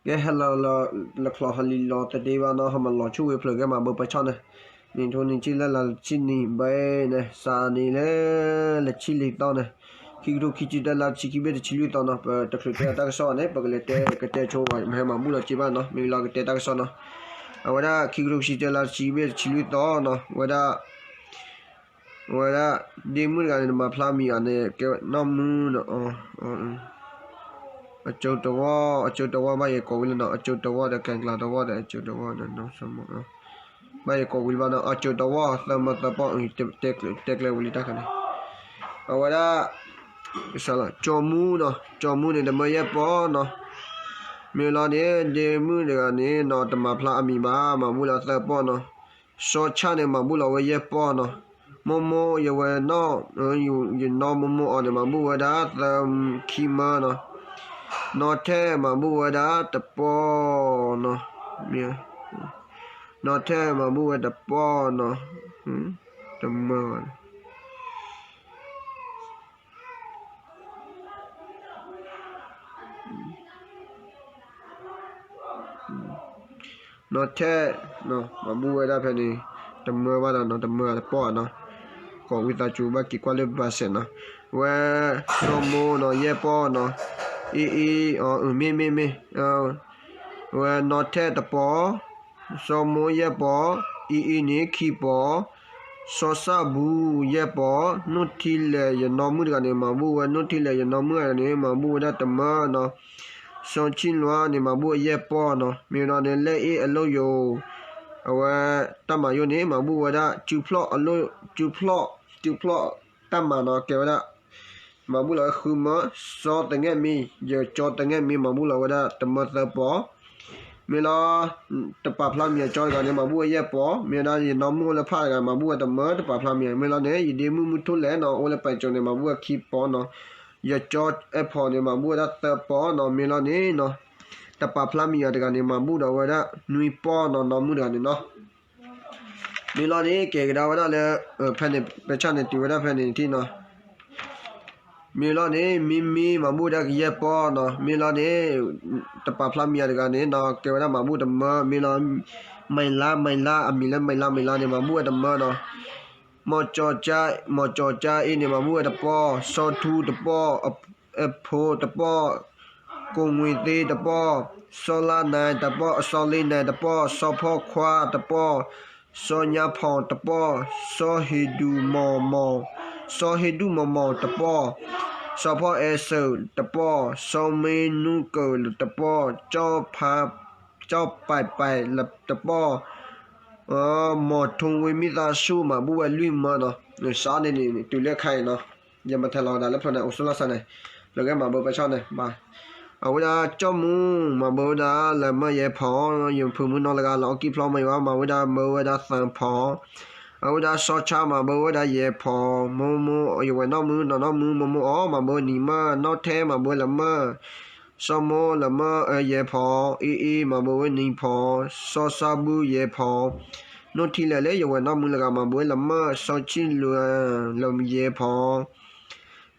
ကဲဟဲလီၤလၢချီဟလံလီၤတဒ့ဘၣ်နီၤ, ဟဲမၤလီၤဆူၣ်ဝဲဖျၢၣ်ကဲမၤဘၢပၢဆၣ်န့ၣ်, နံၣ်ထူနံၣ်ဆံလၢလါလၢဆံနံၣ်ဘဲန့ၣ် စးန့ၣ်လၢ လၢဆံလံသီန့ၣ်, ခံကထိခံဆံတၢလါဆံခံဘ့ၣ်တဆံလွံၢ်သီနီၤ, ပတချုးတဲတၢ်ကစီၣ်ဘၣ်န့ၣ် ပကလဲၤတဲကတဲဆိ မ့ၢ်ဟဲမၤဘူၣ်လီၤက့ဘၣ်နီၤ, မ့ၢ်လီၤကတဲတၢ်ကစီၣ်နီၤ, အဝဲဒၣ် ခံကထိခံဆံတၢလါဆံဘ့ၣ်တဆံလွံၢ်သီနီၤ, ဝဲဒၣ် ဝဲဒၣ် ဒ့မုၣ်တဂၤန့ၣ် တမၤဖျါမံၤအီၤန့ၣ် ကဲနီၢ်မုၢ်နီၤ, အစိတဝီ, အစိတဝီဘၣ်ယဲကိးဝံၤလၢနီၤ, အစိတဝီဒီးကဲကျါတဝီဒီးအစိတဝီဒီးနီၤ, ဘၣ်ယဲကိးဝံၤလၢဘၣ်နီၤ, အစိတဝီသၢမၢသၢပီၢ်, တဲကျဲဝံၤလံတၢ်ခါန့ၣ်, အဝဲဒၣ် ကစၢ်လီၤ ကၠီမူနီၤ, ကၠီမူန့ၣ် တမၢယဲၢ်ပီၢ်နီၤ, မ့ၢ်လီၤန့ၣ် ဒ့မုၣ်တဂၤန့ၣ်နီၤ တမၤဖျါအမံၤဘၣ်, မၤဘူၣ်လီၤသၢပီၢ်နီၤ, စီၤဆၣ်န့ၣ် မၤဘူၣ်လီၤဝဲယဲၢ်ပီၢ်နီၤ, မိၢ်မိၢ်ယဝဲနီၢ်, ယနီၢ်မိၢ်မိၢ်အီၤန့ၣ် မၤဘူၣ်ဝဲဒၣ်သၢခံမၢနီၤ, နီၢ်ထဲမၤဘူၣ်ဝဲဒၣ်တပီၢ်နီၤ, နီၢ်ထဲမၤဘူၣ်ဝဲတပီၢ်နီၤ, တမၢ နီၢ်ထဲ မၤဘူၣ်ဝဲဒၣ်ဖဲန့ၣ် တမၢဘၣ်ဒီးနီၤ, တမၢတပီၢ်နီၤ, ကိးဝံသးစူၤဘၣ်က့ၤကွၢ်လၢဘၣ်စဲးနီၤ, ဝဲ စီၤမိၢ်နီၤ ယဲၢ်ပီၢ်နီၤ, အ့အ့ အီ မ့ၢ်မ့ၢ်မ့ၢ် ဝဲနီၢ်ထဲတပီၢ်, စီၤမိၢ်ယဲၢ်ပီၢ်, အ့အ့န့ၣ်ခံပီၢ်, စီၤစၣ်ဘူယဲၢ်ပီၢ်, နိၣ်ထံလဲၣ်ယနီၢ်မုၣ်တဂၤန့ၣ် မၤဘူၣ်ဝဲ, နိၣ်ထံလဲၣ်ယနီၢ်မုၣ်တဂၤန့ၣ် မၤဘူၣ်ဝဲဒၣ်တမၢနီၤ, စီၤဆံလွါန့ၣ် မၤဘူၣ်ဝဲယဲၢ်ပီၢ်နီၤ, မ့ၢ်ဒီးန့ၣ် လၢအ့ၣ်အလိၣ်ယိာ် အဝဲ တၢ်မၤယိၣ်န့ၣ် မၤဘူၣ်ဝဲဒၣ် စုဖျီၣ်အလိၣ်, စုဖျီၣ်, စုဖျီၣ်တၢ်မၤနီၤ ကဲဝဲဒၣ် မၤဘူၣ်လီၤဝဲဃုမၢ, စီၤသငဲၣ်မံၤ, ယကၠီသငဲၣ်မံၤ မၤဘူၣ်လီၤဝဲဒၣ်တမၢသၢပီၢ်, မ့ၢ်လီၤ တပာ်ဖျါမံၤအကၠီတဂၤန့ၣ် မၤဘူၣ်ဝဲယဲၢ်ပီၢ်, မ့ၢ်ဝဲဒၣ်ယနီၢ်မုၣ်အိၣ်လၢဖၣ်တဂၤ မၤဘူၣ်ဝဲတမၢ တပာ်ဖျါမံၤ, မ့ၢ်လီၤန့ၣ် ယဒ့မုၣ်မုၢ်ထူၣ်လဲၣ်နီၤ အိၣ်လၢပၢၤကၠိန့ၣ် မၤဘူၣ်ဝဲခံပီၢ်နီၤ, ယကၠီအဲၣ်ဖီန့ၣ် မၤဘူၣ်ဝဲဒၣ်သၢပီၢ်နီၤ, မ့ၢ်လီၤန့ၣ်နီၤ တပာ်ဖျါမံၤအီၤတဂၤန့ၣ် မၤဘူၣ်ဒီးဝဲဒၣ်နွံပီၢ်နီၤ နီၢ်မုၣ်တဂၤန့ၣ်နီၤ မ့ၢ်လီၤန့ၣ် ကဲကဒါဝဲဒၣ်လၢ ဖဲန့ၣ် ပဆၣ်န့ၣ် တုၤဝဲဒၣ်ဖဲန့ၣ်ထံၣ်နီၤ, မ့ၢ်လီၤန့ၣ် မ့မ့ၢ်မၤဘူၣ်ဝဲဒၣ်ကယဲၢ်ပီၢ်နီၤ, မ့ၢ်လီၤန့ၣ် တပာ်ဖျါမံၤအီၤတဂၤန့ၣ်နီၤ ကဲဝဲဒၣ်မၤဘူၣ်တမၢ, မ့ၢ်လီၤ မံၤလါ မံၤလါ အမံၤလၢမံၤလါ မံၤလါန့ၣ် မၤဘူၣ်ဝဲတမၢနီၤ, မီၤကၠီၤကၠါအ့န့ၣ် မၤဘူၣ်ဝဲတပီၢ်, စီၤထူတပီၢ်, အဖိတပီၢ်, ကိၣ်ငွံၤသ့တပီၢ်, စီၤလါနဲတပီၢ်, စီၤလ့နဲတပီၢ်, စီၤဖီခွါတပီၢ်, စီၤညါဖီၣ်တပီၢ်, စီၤဟ့ၤဒူၣ်မီၢ်မီၢ်, စီၤဟ့ၤဒူၣ်မီၢ်မီၢ်တပီၢ်, စီၤဖီအဲၣ်စၢၣ်တပီၢ်, စီၤမ့နူကၢၣ်တပီၢ်, ကၠီၣ်ပၢၢ်ပၢၢ်တပီၢ်, မီၤထူဝ့မံသးဆူၣ် မၤဘူၣ်ဝဲလွံၢ်မၢနီၤ, စးန့ၣ်န့ၣ် တုၤလၢခါအံၤနီၤ, ယမၤထဲလီၤဝဲဒၣ်လၢဖျၢၣ်န့ၣ် အိၣ်ဆူၣ်လီၤစးန့ၣ်, လၢကဲမၤဘၢပၢဆၣ်န့ၣ် ဘၣ်, အဝဲဒၣ်ကၠီၣ်မူ မၤဘၢဝဲဒၣ်လၢမၢယဲၢ်ဖီ, ယဖုမုၢ်နီၢ်လၢဂၤလီၤအီၣ်ကံၣ်ဖျီမ့ၢ်ယွၤ မၤဝဲဒၣ်မၢဝဲဒၣ်သၢဖီ, အဝဲဒၣ်စီၤဆါ မၤဘၢဝဲဒၣ်ယဲၢ်ဖီ, မိၢ်မိၢ် ယဝဲၢ်နီၢ်မုၢ် နီၢ်နီၢ်မုၢ် မိၢ်မိၢ်အီၤ မၤဘၢနံၤမၢ, နီၢ်ထဲ မၤဘၢလၢမၢ, စီၤမိၢ်လၢမၢယဲၢ်ဖီ, အ့အ့ မၤဘၢဝဲနံၤဖီ, စီၤစၢ်ဘူယဲၢ်ဖီ, နိၣ်ထံလဲၣ်လၢယဝဲၢ်နီၢ်မုၢ်လၢဂၤ မၤဘၢဝဲလၢမၢ, စီၤဆံလွါလၢယဲၢ်ဖီ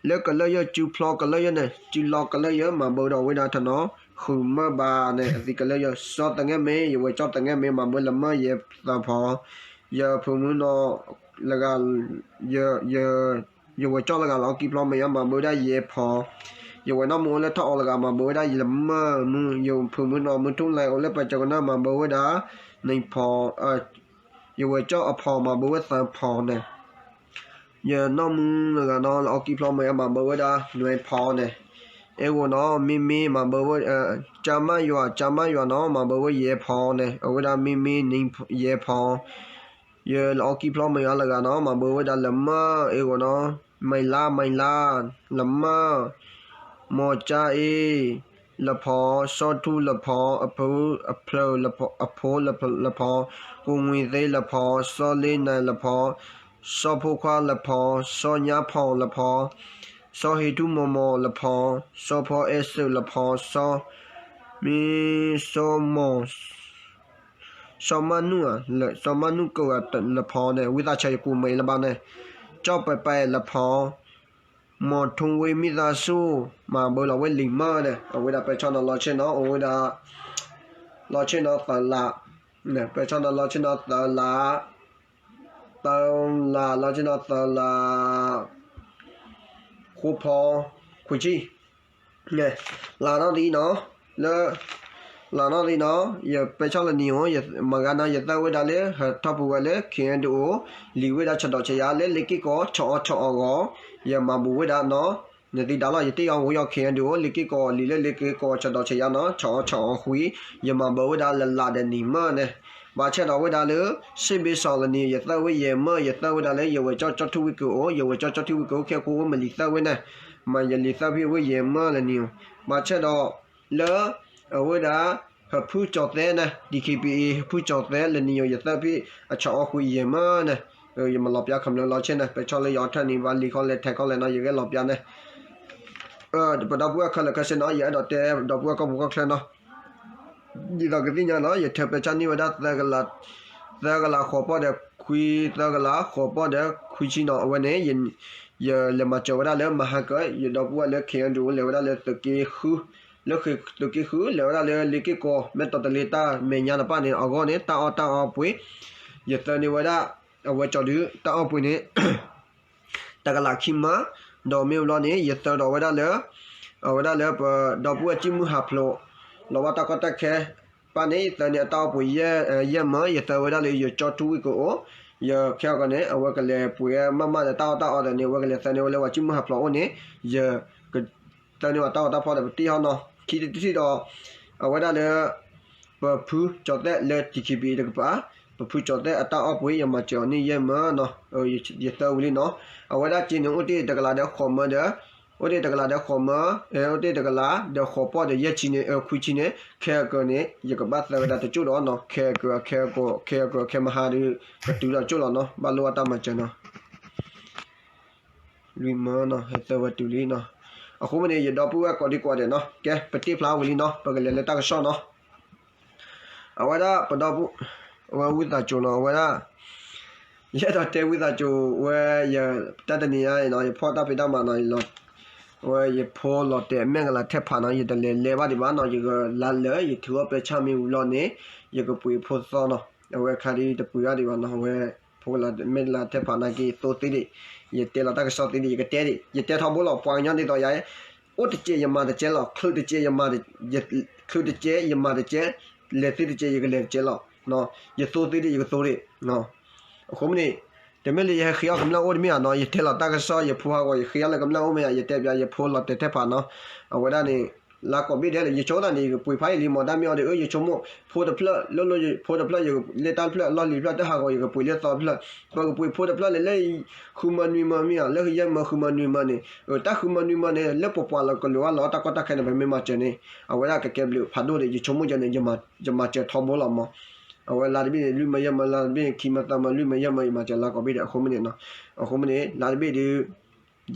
လၢကလၢယဲၢ် စုဖျီကလၢယဲၢ်န့ၣ် စုလီကလၢယဲၢ် မၤဘၢဒီးဝဲဒၣ်တနီၤ ဃုမၢဘၣ်န့ၣ် အသံကလၢယဲၢ် စီၤသငဲၣ်မ့ၢ် ယဝဲၢ်ကၠီၣ်သငဲၣ်မ့ၢ် မၤဘၢလၢမၢယဲၢ်သၢဖီ, ယဖုမုၢ်နီၢ်လၢဂၤ ယဝဲၢ်ကၠီၣ်လၢဂၤလီၤအီၣ်ကံၣ်ဖျီမ့ၢ်ယွၤ မၤဘၢဝဲဒၣ်ယဲၢ်ဖီ, ယဝဲၢ်နီၢ်မုၢ်အိၣ်လၢထီၣ်အီလၢဂၤ မၤဘၢဝဲဒၣ်ယဲၢ်လၢမၢမုၢ်, ယဖုမုၢ်နီၢ်မုၢ်ထူၣ်လဲၣ် အိၣ်လၢပၢၤကၠိကနၢ် မၤဘၢဝဲဒၣ်နံၤဖီ, ယဝဲၢ်ကၠီၣ်အဖီ မၤဘၢဝဲသၢဖီန့ၣ် ယနီၢ်မုၢ်လၢဂၤနီၤ လၢအီၣ်ကံၣ်ဖျီမ့ၢ်ယွၤ မၤဘၢဝဲဒၣ်နွံဖီန့ၣ်, အဲၣ်ဂိၢ်နီၤ မ့မ့ၢ်မၤဘၢဝဲ ကၠါမၢ်ယွၤ ကၠါမၢ်ယွၤနီၤ မၤဘၢဝဲယဲၢ်ဖီန့ၣ် အဝဲဒၣ်မ့မ့ၢ်နံၤယဲၢ်ဖီ, ယလၢအီၣ်ကံၣ်ဖျီမ့ၢ်ယွၤလၢဂၤနီၤ မၤဘၢဝဲဒၣ်လၢမၢ အဲၣ်ဂိၢ်နီၤ မံၤလါ မံၤလါ လၢမၢ မီၤကၠါအ့ လၢဖီ, စီၤထူလၢဖီ, အဖျၢၣ် အဖိလၢဖီ, ကိၣ်ငွံၤသ့လၢဖီ, စီၤလ့နၤလၢဖီ, စီၤဖိခွါလၢဖီ, စီၤညါဖီၣ်လၢဖီ, စီၤဟ့ၤထူၣ်မီၢ်မီၢ်လၢဖီ, စီၤဖီအဲၣ်စၢၣ်လၢဖီ, စီၤ မ့ၢ် စီၤမီၢ် စီၤမၢ်နူၣ် စီၤမၢ်နူၣ်ကၢၢ်လၢဖီန့ၣ် ဝံသးစူၤယကူၣ်မ့ၢ်လၢၤဘၣ်န့ၣ်, ကၠီၣ်ပဲးပဲးလၢဖီ, မီၢ်ထူဝ့မံသးစူၣ် မၤဘၢလီၤဝဲလံာ်မၢန့ၣ် အဝဲဒၣ်ပဲဆီနီၤလီၤဆ့ၣ်နီၤ အိၣ်ဝဲဒၣ် လီၤဆ့ၣ်နီၤသၢလး, ပဲဆီနီၤလီၤဆ့ၣ်နီၤသၢလး, သၢလး လီၤဆ့ၣ်နီၤသၢလး ဃိဖီ ခွံဆံ လၢနီၣ်သီနီၤ, လၢ လၢနီၣ်သီနီၤ ယပဲဆီလၢနံၤဧိၤ မၤဂၤနီၤ ယသၢဝဲဒၣ်လၢ ဟၢထီၣ်ပူၤဝဲလၢ ခ့ၣ်အဲၣ်ဒူအိၣ် လံာ်ဝဲဒၣ်ဆၢဒီးဆၢယၤလၢလ့က့ၢ်ကီၢ် ဆၢအီၣ်ဆၢအီၣ်ဂီၢ် ယမၤဘူးဝဲဒၣ်နီၤ, နသံဒၣ်လီၤ ယတ့အီၤဝဲအီၤ ခ့ၣ်အဲၣ်ဒူအိၣ် လ့က့ၢ်ကီၢ် လံာ်လၢလ့က့ၢ်ကီၢ်ဆၢဒီးဆၢယၤနီၤ ဆၢအီၣ်ဆၢအီၣ်ဃံ ယမၤဘၢဝဲဒၣ်လၢလးဒီးနံၤမၢန့ၣ်, ဘၣ်ဆၣ်ဒီးဝဲဒၣ်လၢ စ့ဘ့ၣ်စီၤလၢနံၤ ယသၢဝဲယဲၢ်မၢ ယသၢဝဲဒၣ်လၢ ယဝဲၢ်ကၠီကၠီထူဝံကအိၣ် ယဝဲၢ်ကၠီကၠီထူဝံကအိၣ် ခဲကိးဝဲမလံၤသၢဝဲန့ၣ်, မၤယလံာ်သၢဖဲဝဲယဲၢ်မၢလၢနံၤဧိၤ, ဘၣ်ဆၣ်ဒီး လၢ အဝဲဒၣ် ဟၢဖုကၠီၤသဲန့ၣ် DKBA ဟၢဖုကၠီၤသဲလၢနံၤဧိၤ ယသၢဖဲအဆၢအီၣ်ဃံယဲၢ်မၢန့ၣ်, ယမၤလီၤပျါခီဖျိလီၤဆ့ၣ်န့ၣ် ပဲဆီလၢယအီထၢၣ်န့ၣ် ဘၣ်လံာ်ခီလဲၤထဲးခီလဲၤနီၤ ယဂဲၤလီၤပျါန့ၣ် ပဒီပုၢ်ဝဲၢ်ခဲလၢာ်ခဲဆ့နီၤ ယအဲၣ်ဒိးတဲပဒီပုၢ်ဝဲၢ်ကီၢ်ပူၤကီၢ်ချၢနီၤ, ဒ်သိးကသ့ၣ်ညါနီၤ ယထၢပဲဆီန့ၢ်ဝဲဒၣ် သၢကလးဃိးပီၢ်ဒီးခွံ သၢကလးဃိးပီၢ်ဒီးခွံဆံနီၤ အဝဲန့ၣ် ယလဲၤမၤစၢၤဝဲဒၣ်လၢမဟါကၢ ယဒီပုၢ်ဝဲၢ်လၢ ခ့ၣ်အဲၣ်ဒူအိၣ် လဲၤဝဲဒၣ်လၢသုးက့ဃု လၢသုးက့ဃု လဲၤဝဲဒၣ်လၢလ့က့ၢ်ကီၢ် မဲာ်တီၤတလ့တၢ်မဲာ်ညါတဖၣ်န့ၣ် အဂီၢ်န့ၣ် တၢ်အီၣ်တၢ်အီပှ့ၤ ယသၢန့ၢ်ဝဲဒၣ် အဝဲကၠီၤဒု တၢ်အီၣ်ပှ့ၤန့ၣ် တကလးခံမၢ, ဒီးမ့ၢ်ဘျီန့ၣ် ယသၢဒီးဝဲဒၣ်လၢ အဝဲဒၣ်လၢပဒီပုၢ်ဝဲၢ်ကံၣ်မုၢ်ဟးဖျိး လီၤဘၣ်တၢ်ကီတၢ်ခဲ ပၢ်န့ၣ် ယသၢန့ၢ်အတၢ်အီၣ်ပှ့ၤယဲၢ်မၢ, ယသၢဝဲဒၣ်လၢယကၠီထူဝံကအိၣ်, ယခဲအံၤကီးန့ၣ် အဝဲကလဲၤပှ့ၤမးမးဒီးတၢ်အီၣ်တၢ်အီဒီးန့ၣ် အဝဲကလဲၤသၢန့ၢ်ဝဲလၢပှၤကံၣ်မုၢ်ဟးဖျိးအိၣ်န့ၣ်, ယက သၢန့ၢ်ဝဲတၢ်အီၣ်တၢ်ဖီဒီးပတ့ၢ်ဟီနီၤ, ခံထံၣ်တထံၣ်ဒီး အဝဲဒၣ်လၢ ပဖုကၠီၤသဲးလၢ DKBA တကပၤ, ပဖုကၠီၤသဲးအတၢ်အီၣ်ပှ့ၤ ယမၤစၢၤအီၤန့ၢ်ယဲၢ်မၢနီၤ, ယသၢဝံၤလံနီၤ, အဝဲဒၣ်စ့န့ၣ် အိၣ်တ့ၢ်တကလးဒီးဃိးမၢဒီး အိၣ်တ့ၢ်တကလးဒီးဃိးမၢ, အိၣ်တ့ၢ်တကလးဒီးဃိးပီၢ်ဒီးယဲၢ်ဆံန့ၣ် ခွံဆံန့ၣ် ခဲအကၢန့ၣ် ယကဘၣ်သၢဝဲဒၣ်တကၠိၢ်ဒီးနီၤ, ခဲအကၢ ခဲအကၢ ခဲအကၢ ခဲမဟါဒီး ကတုၤဒီးကၠိၢ်လီၤနီၤ, ဘၣ်လိၣ်ဘၣ်တၢ်မၤစၢၤနီၤ လွံၢ်မၢနီၤ, ဟဲသၢဝဲတုၤလံနီၤ, အဃိမ့ၢ်န့ၣ် ယဒီပုၢ်ဝဲၢ်ကိးဒံကိးဂၤဒဲးနီၤ, ကဲ ပတ့ၢ်ဖျါဝံၤလံနီၤ, ပကလဲၤလၢတၢ်ကစီၣ်နီၤ, အဝဲဒၣ်ပဒီပုၢ်, အဝဲဝံသးစူၤနီၤ, အဝဲဒၣ် ယအဲၣ်ဒိးတဲဝံသးစူၤဝဲ ယ တၢ်တနံၤညါအံၤနီၤ, ယဖီၣ်တၢ်ဖံးတၢ်မၤနီၤ, အဝဲယဖိလီၤတဲာ်မဲာ်ကလၤထဲဖးနီၤ, ယတလဲၤလဲၤဘၣ်ဒံးဘၣ်နီၤ, ယကလါလၢာ် ယထုးအီၣ်ပဲဆၣ်မ့ၢ်ဝံၤလီၤန့ၣ် ယကပှ့ၤဖိသီနီၤ, အဝဲခါဒ်တပှ့ၤဘၣ်ဒံးဘၣ်နီၤ, အဝဲ ဖိလီၤမဲာ်ကလၤထဲဖးနာ်က့ သိသ့ဒံး, ယတဲလီၤတၢ်ကစီၣ်သ့ဒံး ယကတဲဒံး, ယတဲထီဘိလီၤ, ပှၤကညီဒ်သိးယၤ အိၣ်တစဲးယမၤတစဲးလီၤ, ချုးတစဲးယမၤ ချုးတစဲးယမၤတစဲး, လဲၤသ့တစဲးယကလဲၤတစဲးလီၤ, ယသိသ့ဒံးယကသိဒံး, အဃိမ့ၢ်န့ၣ် တမ့ၢ်လၢယဟဲဃ့အီၣ်ကမျၢၢ်အိၣ်တမ့ၢ်ဧါနီၤ, ယတဲလီၤတၢ်ကစီၣ် ယဖိဟးဂီၤ ယဃ့အီၣ်လၢကမျၢၢ်အိၣ်မ့ၢ်ဧါ, ယတဲပျးယဖိလီၤတဲာ်ထဲဖးနီၤ, အဝဲဒၣ်န့ၣ် လါကိးဘ့ၣ်ဒဲးလၢ ယဆိကမိၣ်သးန့ၣ် ယကပှ့ၤဖးယံာ်လံမး, တၢ်မ့ၢ်အီၤဒီး အၢ ယဆိကမိၣ် ဖိတဖျၢၣ် လၢလၢ ဖိတဖျၢၣ် ယလဲၤတၢ်တဖျၢၣ် လီၢ်လံၤတဖျၢၣ် တဟးဂီၤယကပှ့ၤလၢသီတဖျၢၣ်, ပကပှ့ၤဖိတဖျၢၣ်လၢ လၢဃုမၢနွံမၢမ့ၢ်ဧါ, လၢယဲၢ်မၢဃုမၢနွံမၢန့ၣ်, တၢ်ဃုမၢနွံမၢန့ၣ် လၢပပှၤလီၤကလိၤအလီၢ်တၢ်ကီတၢ်ခဲန့ၣ် ပမ့ၢ်မၤစၢၤန့ၣ် အဝဲဒၣ်ကကဲဘျုးဖးဒိၣ်ဒီး ယဆိကမိၣ်ယၤန့ၣ် ယမၤစၢၤထီဘိလီၤမး, အဝဲလါတဘ့ၣ်န့ၣ် လွံၢ်မၢယဲၢ်မၢ လါတဘ့ၣ်န့ၣ် ခံမၢသၢမၢ လွံၢ်မၢယဲၢ်မၢ ယမၤစၢၤလါကိးဘ့ၣ်ဒီး အဃိမ့ၢ်န့ၣ်နီၤ, အဃိမ့ၢ်န့ၣ် လါတဘ့ၣ်ဒီး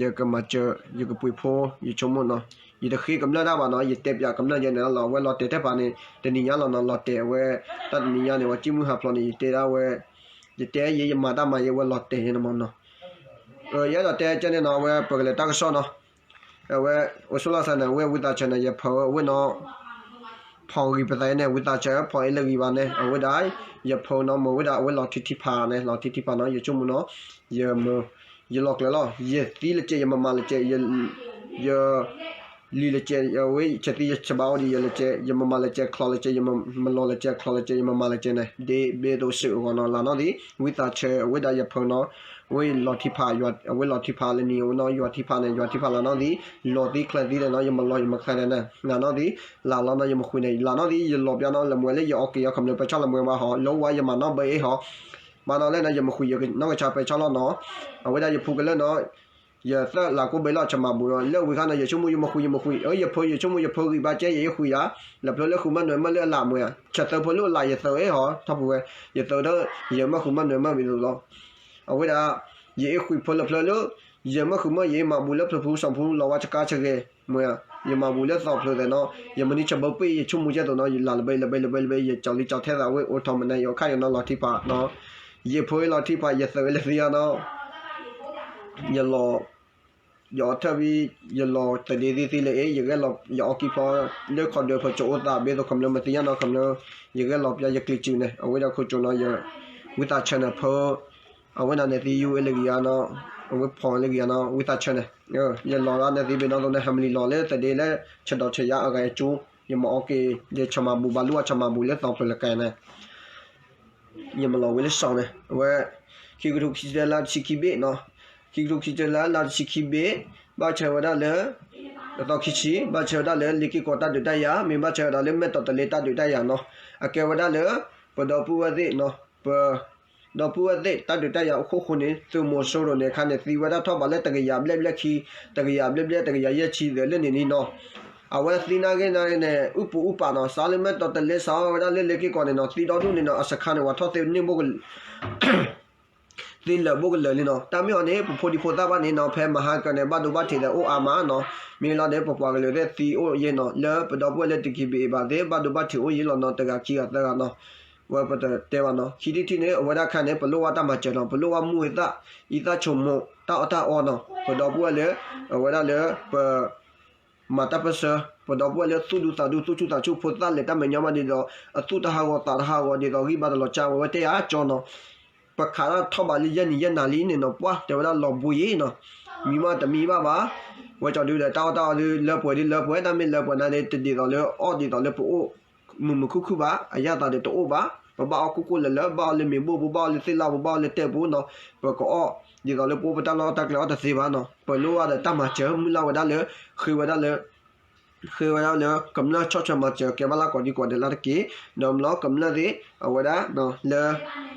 ယကမၤစၢၤ ယကပှ့ၤဖိ ယဆိကမိၣ်နီၤ, ယတဃ့ကမျၢၢ်တၢ်ဘၣ်နီၤ, ယတဲပျးကမျၢၢ်ယဲန့ၣ်လီၤ, အဝဲလီၤတဲာ်ထဲဖးန့ၣ် တနံၤညါလီၤနီၤ, လီၤတဲာ်အဝဲ တၢ်တနံၤညါန့ၣ် ပှၤကံၣ်မုၢ်ဟးဖျိးန့ၣ် ယတဲဒၣ်ဝဲ ယတဲယဲ ယမၤတၢ်မၤယဲ အဝဲလီၤတဲာ်ယဲန့ၣ်မးနီၤ, ယအဲၣ်ဒိးတဲကဲန့ၣ်နီၤ, အဝဲပကလဲၤတၢ်ကစီၣ်နီၤ, အဝဲ အိၣ်ဆိလီၤသးန့ၣ် အဝဲဝံသးစၢၤန့ၣ် ယဖီဝဲနီၤ ဖီဂံၢ်ပသးအံၤန့ၣ် ဝံသးစၢၤ ဖီအ့လၢဂံၢ်ဘၣ်န့ၣ် အဝဲဒၣ် ယဖိနီၤ မ့ၢ်ဝဲဒၣ် အဝဲလီၤထံထံဖးန့ၣ် လီၤထံထံဖးနီၤ ယဆိကမိၣ်နီၤ ယမ့ၢ် ယလီၤကျၢၤလီၤ ယသံလၢကဲ ယမမၤလၢကဲ ယ လံာ်လၢကဲ အဝဲ ဆသံယဆဘၣ်အိၣ်ဒံးယလၢကဲ ယမမၤလၢကဲ ချီလၢကဲ ယမလီၤလၢကဲ ချီလၢကဲ ယမမၤလၢကဲန့ၣ် ဒ်ဘ့ၣ်သိးစ့ၢ်ကီးနီၤ လၢနီၣ်သံ ဝံသးစၢၤ အဝဲဒၣ်ယဖိနီၤ ဝဲလီၤထံဖး အဝဲလီၤထံဖးလၢနံၤအဝဲနီၤ ယွၤထံဖးန့ၣ် ယွၤထံဖးလၢနီၣ်သံ လီၤသံချၢသံလၢနီၤ ယမလီၤယမချၢန့ၣ် လၢနီၣ်သံ လၢလီၤနီၤ ယမဃုန့ၣ် လၢနီၣ်သံ ယလီၤပျါနီၤ လၢမွဲလၢယအီက့ၤအီခမျၢၢ်ပဲဆီလီၤမွဲဘၣ်ဟီ လၢဝါယမၤနီၣ်ဘၢအ့ၣ်ဟီ ဘၣ်နီၤလၢနီၤ ယမဃုယနီၢ်ကဆါပဲဆီလီၤနီၤ အဝဲဒၣ်ယဖိကလၢနီၤ ယသၢလးကိးဘ့ၣ်လီၤ ဆမးဘူးနီၤ လၢဝံၤခါနီၤ ယဆိကမိၣ်ယမဃုယမဃု အၢ ယဖိယဆိကမိၣ်ယဖိဂံၢ်ဘါကဲ ယအ့ၣ်ဃုယၤ လၢဖျၢၣ်လၢဃုမၢနွဲမၢလၢအလးမွဲ ဆၢသၢဖိလၢအလး ယသၢအ့ၣ်ဟီ ထီၣ်ပူၤဝဲ ယသၢဒီး ယမၢဃုမၢနွဲမၢမံၤသိးလီၤ အဝဲဒၣ် ယအ့ၣ်ဃုဖိလၢဖျၢၣ်လၢ ယမၢဃုမၢ ယအ့ၣ်မၤဘူးလၢဖျၢၣ်ဖူစီၤဖူ လီၤဝါဆကါဆဂဲၤ မွဲ ယမၤဘူးလၢသီဖျၢၣ်သဲးနီၤ ယမနုၤဆၢဘၢပ့ၣ် ယဆိကမိၣ်ကဲသိးနီၤ ယလၢလၢဘဲလၢဘဲလၢဘဲ ယကၠီလံကၠီထဲသးဝဲ အိၣ်ထီၣ်မနုၤ ယအိၣ်ခါယနီၤလီၤထံဖးနီၤ ယဖိလီၤထံဖး ယသၢလၢသံယါနီၤ ယလီၤ ယအီထၢၣ်ဖဲ ယလီၤသဒ့သ့သ့လၢအ့ၣ် ယဂဲၤလီၤ ယအီကံဖျီ လၢခီဒၢးဖၢကၠိအိၣ်သး ဘၣ်သိးခမျၢၢ်မသ့ၣ်ညါနီၤ ခမျၢၢ် ယဂဲၤလီၤပျၢ်ယကျံးစူၤန့ၣ် အဝဲဒၣ်ခိၣ်ကၠိနီၤ ယ ဝံသးဆၢန့ၣ်ဖၢ အဝဲဒၣ်န့ၣ်သ့ ယူၢ်ဝဲလၢကယၤနီၤ အဝဲဖီၣ်လၢကယၤနီၤ ဝံသးဆၢန့ၣ် ယလီၤဒၣ်န့ၣ်သ့ ဘၣ်နီၣ်သိးန့ၣ် ဟဲမလံလီၤလၢသဒ့လၢ ဆဲးဒီးဆဲးယါအဂၤအကၠိ ယမၤအီက့ၤ ယဆၢမၤဘူၣ် ဘၣ်လူအဆၢမၤဘူၣ်လၢသီပၢၤလၢကၤန့ၣ် ယမၤလီၤဝဲလၢစီၤန့ၣ် အဝဲ ခံကထိခံဆံတၢလါတဆံခံဘ့ၣ်နီၤ, ခံကထိခံဆံတၢလါတဆံခံဘ့ၣ် ဘၣ်ဆၢဝဲဒၣ်လၢ အသီခံဆံ ဘၣ်ဆၢဝဲဒၣ်လၢလ့ၣ်က့ၢ်ကီးတၢ်ဒုးတၢ်ယၤ မ့ၢ်ဘၣ်ဆၢဝဲဒၣ်လၢမဲၢ်တီၤတလ့တၢ်ဒုးတၢ်ယၤနီၤ, အကဲဝဲဒၣ်လၢ ပဒီပုၢ်ဝဲၢ်သ့ၣ်နီၤ, ပ ဒီပုၢ်ဝဲၢ်သ့ၣ် တၢ်ဒုးတၢ်ယၤအိၣ်ခိၣ်ဃိန့ၣ် သုးမီၤစိရိၤန့ၣ်အခါန့ၣ် သံဝဲဒၣ်ထီၣ်ဘးလၢတကယၤဘျဲၣ်ဘျဲၣ်ခံ, တကယၤဘျဲၣ်ဘျဲၣ် တကယၤယဲၢ်ဆံသ့ၣ်လၢန့ၣ်န့ၣ်နီၤ, အဝဲသံနာ်က့နာ်က့န့ၣ် အုၣ်ပူၤအုၣ်ပာ်နီၤ, စးလၢမဲၢ်တီၤတလ့ စးဝဲဒၣ်လၢလ့ၣ်က့ၢ်ကီးန့ၣ်နီၤ, သံဒီဒူၣ်န့ၣ်နီၤ, အစခါန့ၣ် ပှၤထီၣ်သ့န့ၢ်ဘိၣ်က သ့လၢာ်ဘိၣ်ကလၢာ်လံနီၤ, တၢ်မ့ၢ်အီၤန့ၣ် ပဖိဒံဖိသၣ်ဘၣ်န့ၣ်နီၤ, ဖဲမဟါကၢန့ၣ် ဘၣ်ဒိဘၣ်ထံးသ့ၣ်အိၣ်အါမးနီၤ, မ့ၢ်လီၤန့ၣ် ပပှၤကလုာ်သ့ၣ်သံအိၣ်ယဲနီၤ, လၢပဒီပုၢ်ဝဲၢ်လၢ တကံဘံၣ်အံၤဘၣ်သ့ၣ် ဘၣ်ဒိဘၣ်ထံးအိၣ်ယဲလီၤနီၤ, တဂၤခံဂၤသၢဂၤနီၤ, ဝဲပတတဲဘၣ်နီၤ, ခံထံၣ်ထံၣ်န့ၣ် အဝဲဒၣ်ခါန့ၣ် ပလိၣ်ဘၣ်တၢ်မၤစၢၤနီၤ, ပလိၣ်ဘၣ်မူၢ်ဂ့ၤသၣ်, အံသၣ်ဆိကမိၣ်, တၢ်အီၣ်တၢ်အီနီၤ, ပဒီပုၢ်ဝဲၢ်လၢ အဝဲဒၣ်လၢပ မၤတၢ်ပၢၢ်ဆၢ, ပဒီပုၢ်ဝဲၢ်လၢသူၣ်ဒူသးဒူ သူၣ်ဆူၣ်သးဆူၣ် ဖိသၣ်လဲၤတၢ်မဲာ်ညါဘၣ်ဒ်သိး အသူၣ်တဟးဂီၤသးတဟးဂီၤ ဒ်သိးဂံၢ်ဘါတလီၤကၢ်ဝဲ ဝဲတဲယၤကၠီနီၤ, ပခးတၢ်ထီၣ်ဘးလၢယဲၢ်နံၤယဲၢ်နၤလံန့ၣ်နီၤ, ပှၢ်တဲဝဲဒၣ်လီၤဘှံးအံၤနီၤ, မံမးတမံဘၣ်ဘၣ်, ဝဲကၠီဒုဒီး တၢ်အီၣ်တၢ်အီဒု လၢပှဲၤဒုလၢပှဲၤ တၢ်မ့ၢ်လၢပှဲၤနၤန့ၣ် တဒ်သိးလၢအီၣ်ဒ်သိးလၢပအိၣ် မုာ်မုာ်ခုၣ်ခုၣ်ဘၣ်, အယၣ်သးဒီးတအိၣ်ဘၣ်, ပဘၣ်အီၣ်ကိၢ်ကိၢ်လၢလၢ, ဘၣ်အီၣ်လၢမ့ၤဘိၣ်, ပဘၣ်အီၣ်လၢသ့ၣ်လၣ်, ပဘၣ်အီၣ်လၢတဲာ်ပူၤနီၤ, ပကအီၣ် ဒ်သိးလၢပအိၣ်ပတၢ်လီၢ်တၢ်ကျဲအီၣ်တသ့ဘၣ်နီၤ, ပလိၣ်ဘၣ်ဒီးတၢ်မၤစၢၤ မုၢ်လၢ်ဝဲဒၣ်လၢ ဃ့ဝဲဒၣ်လၢ ဃ့ဝဲဒၣ်လၢ ကမျၢၢ်ဆီၣ်ထွဲမၤစၢၤ ကဲဘၣ်လၢကိးဒံကိးဒဲးလၢ်တက့ၢ်, ဒီးမ့ၢ်လီၤကမျၢၢ်သ့ၣ် အဝဲဒၣ် လၢ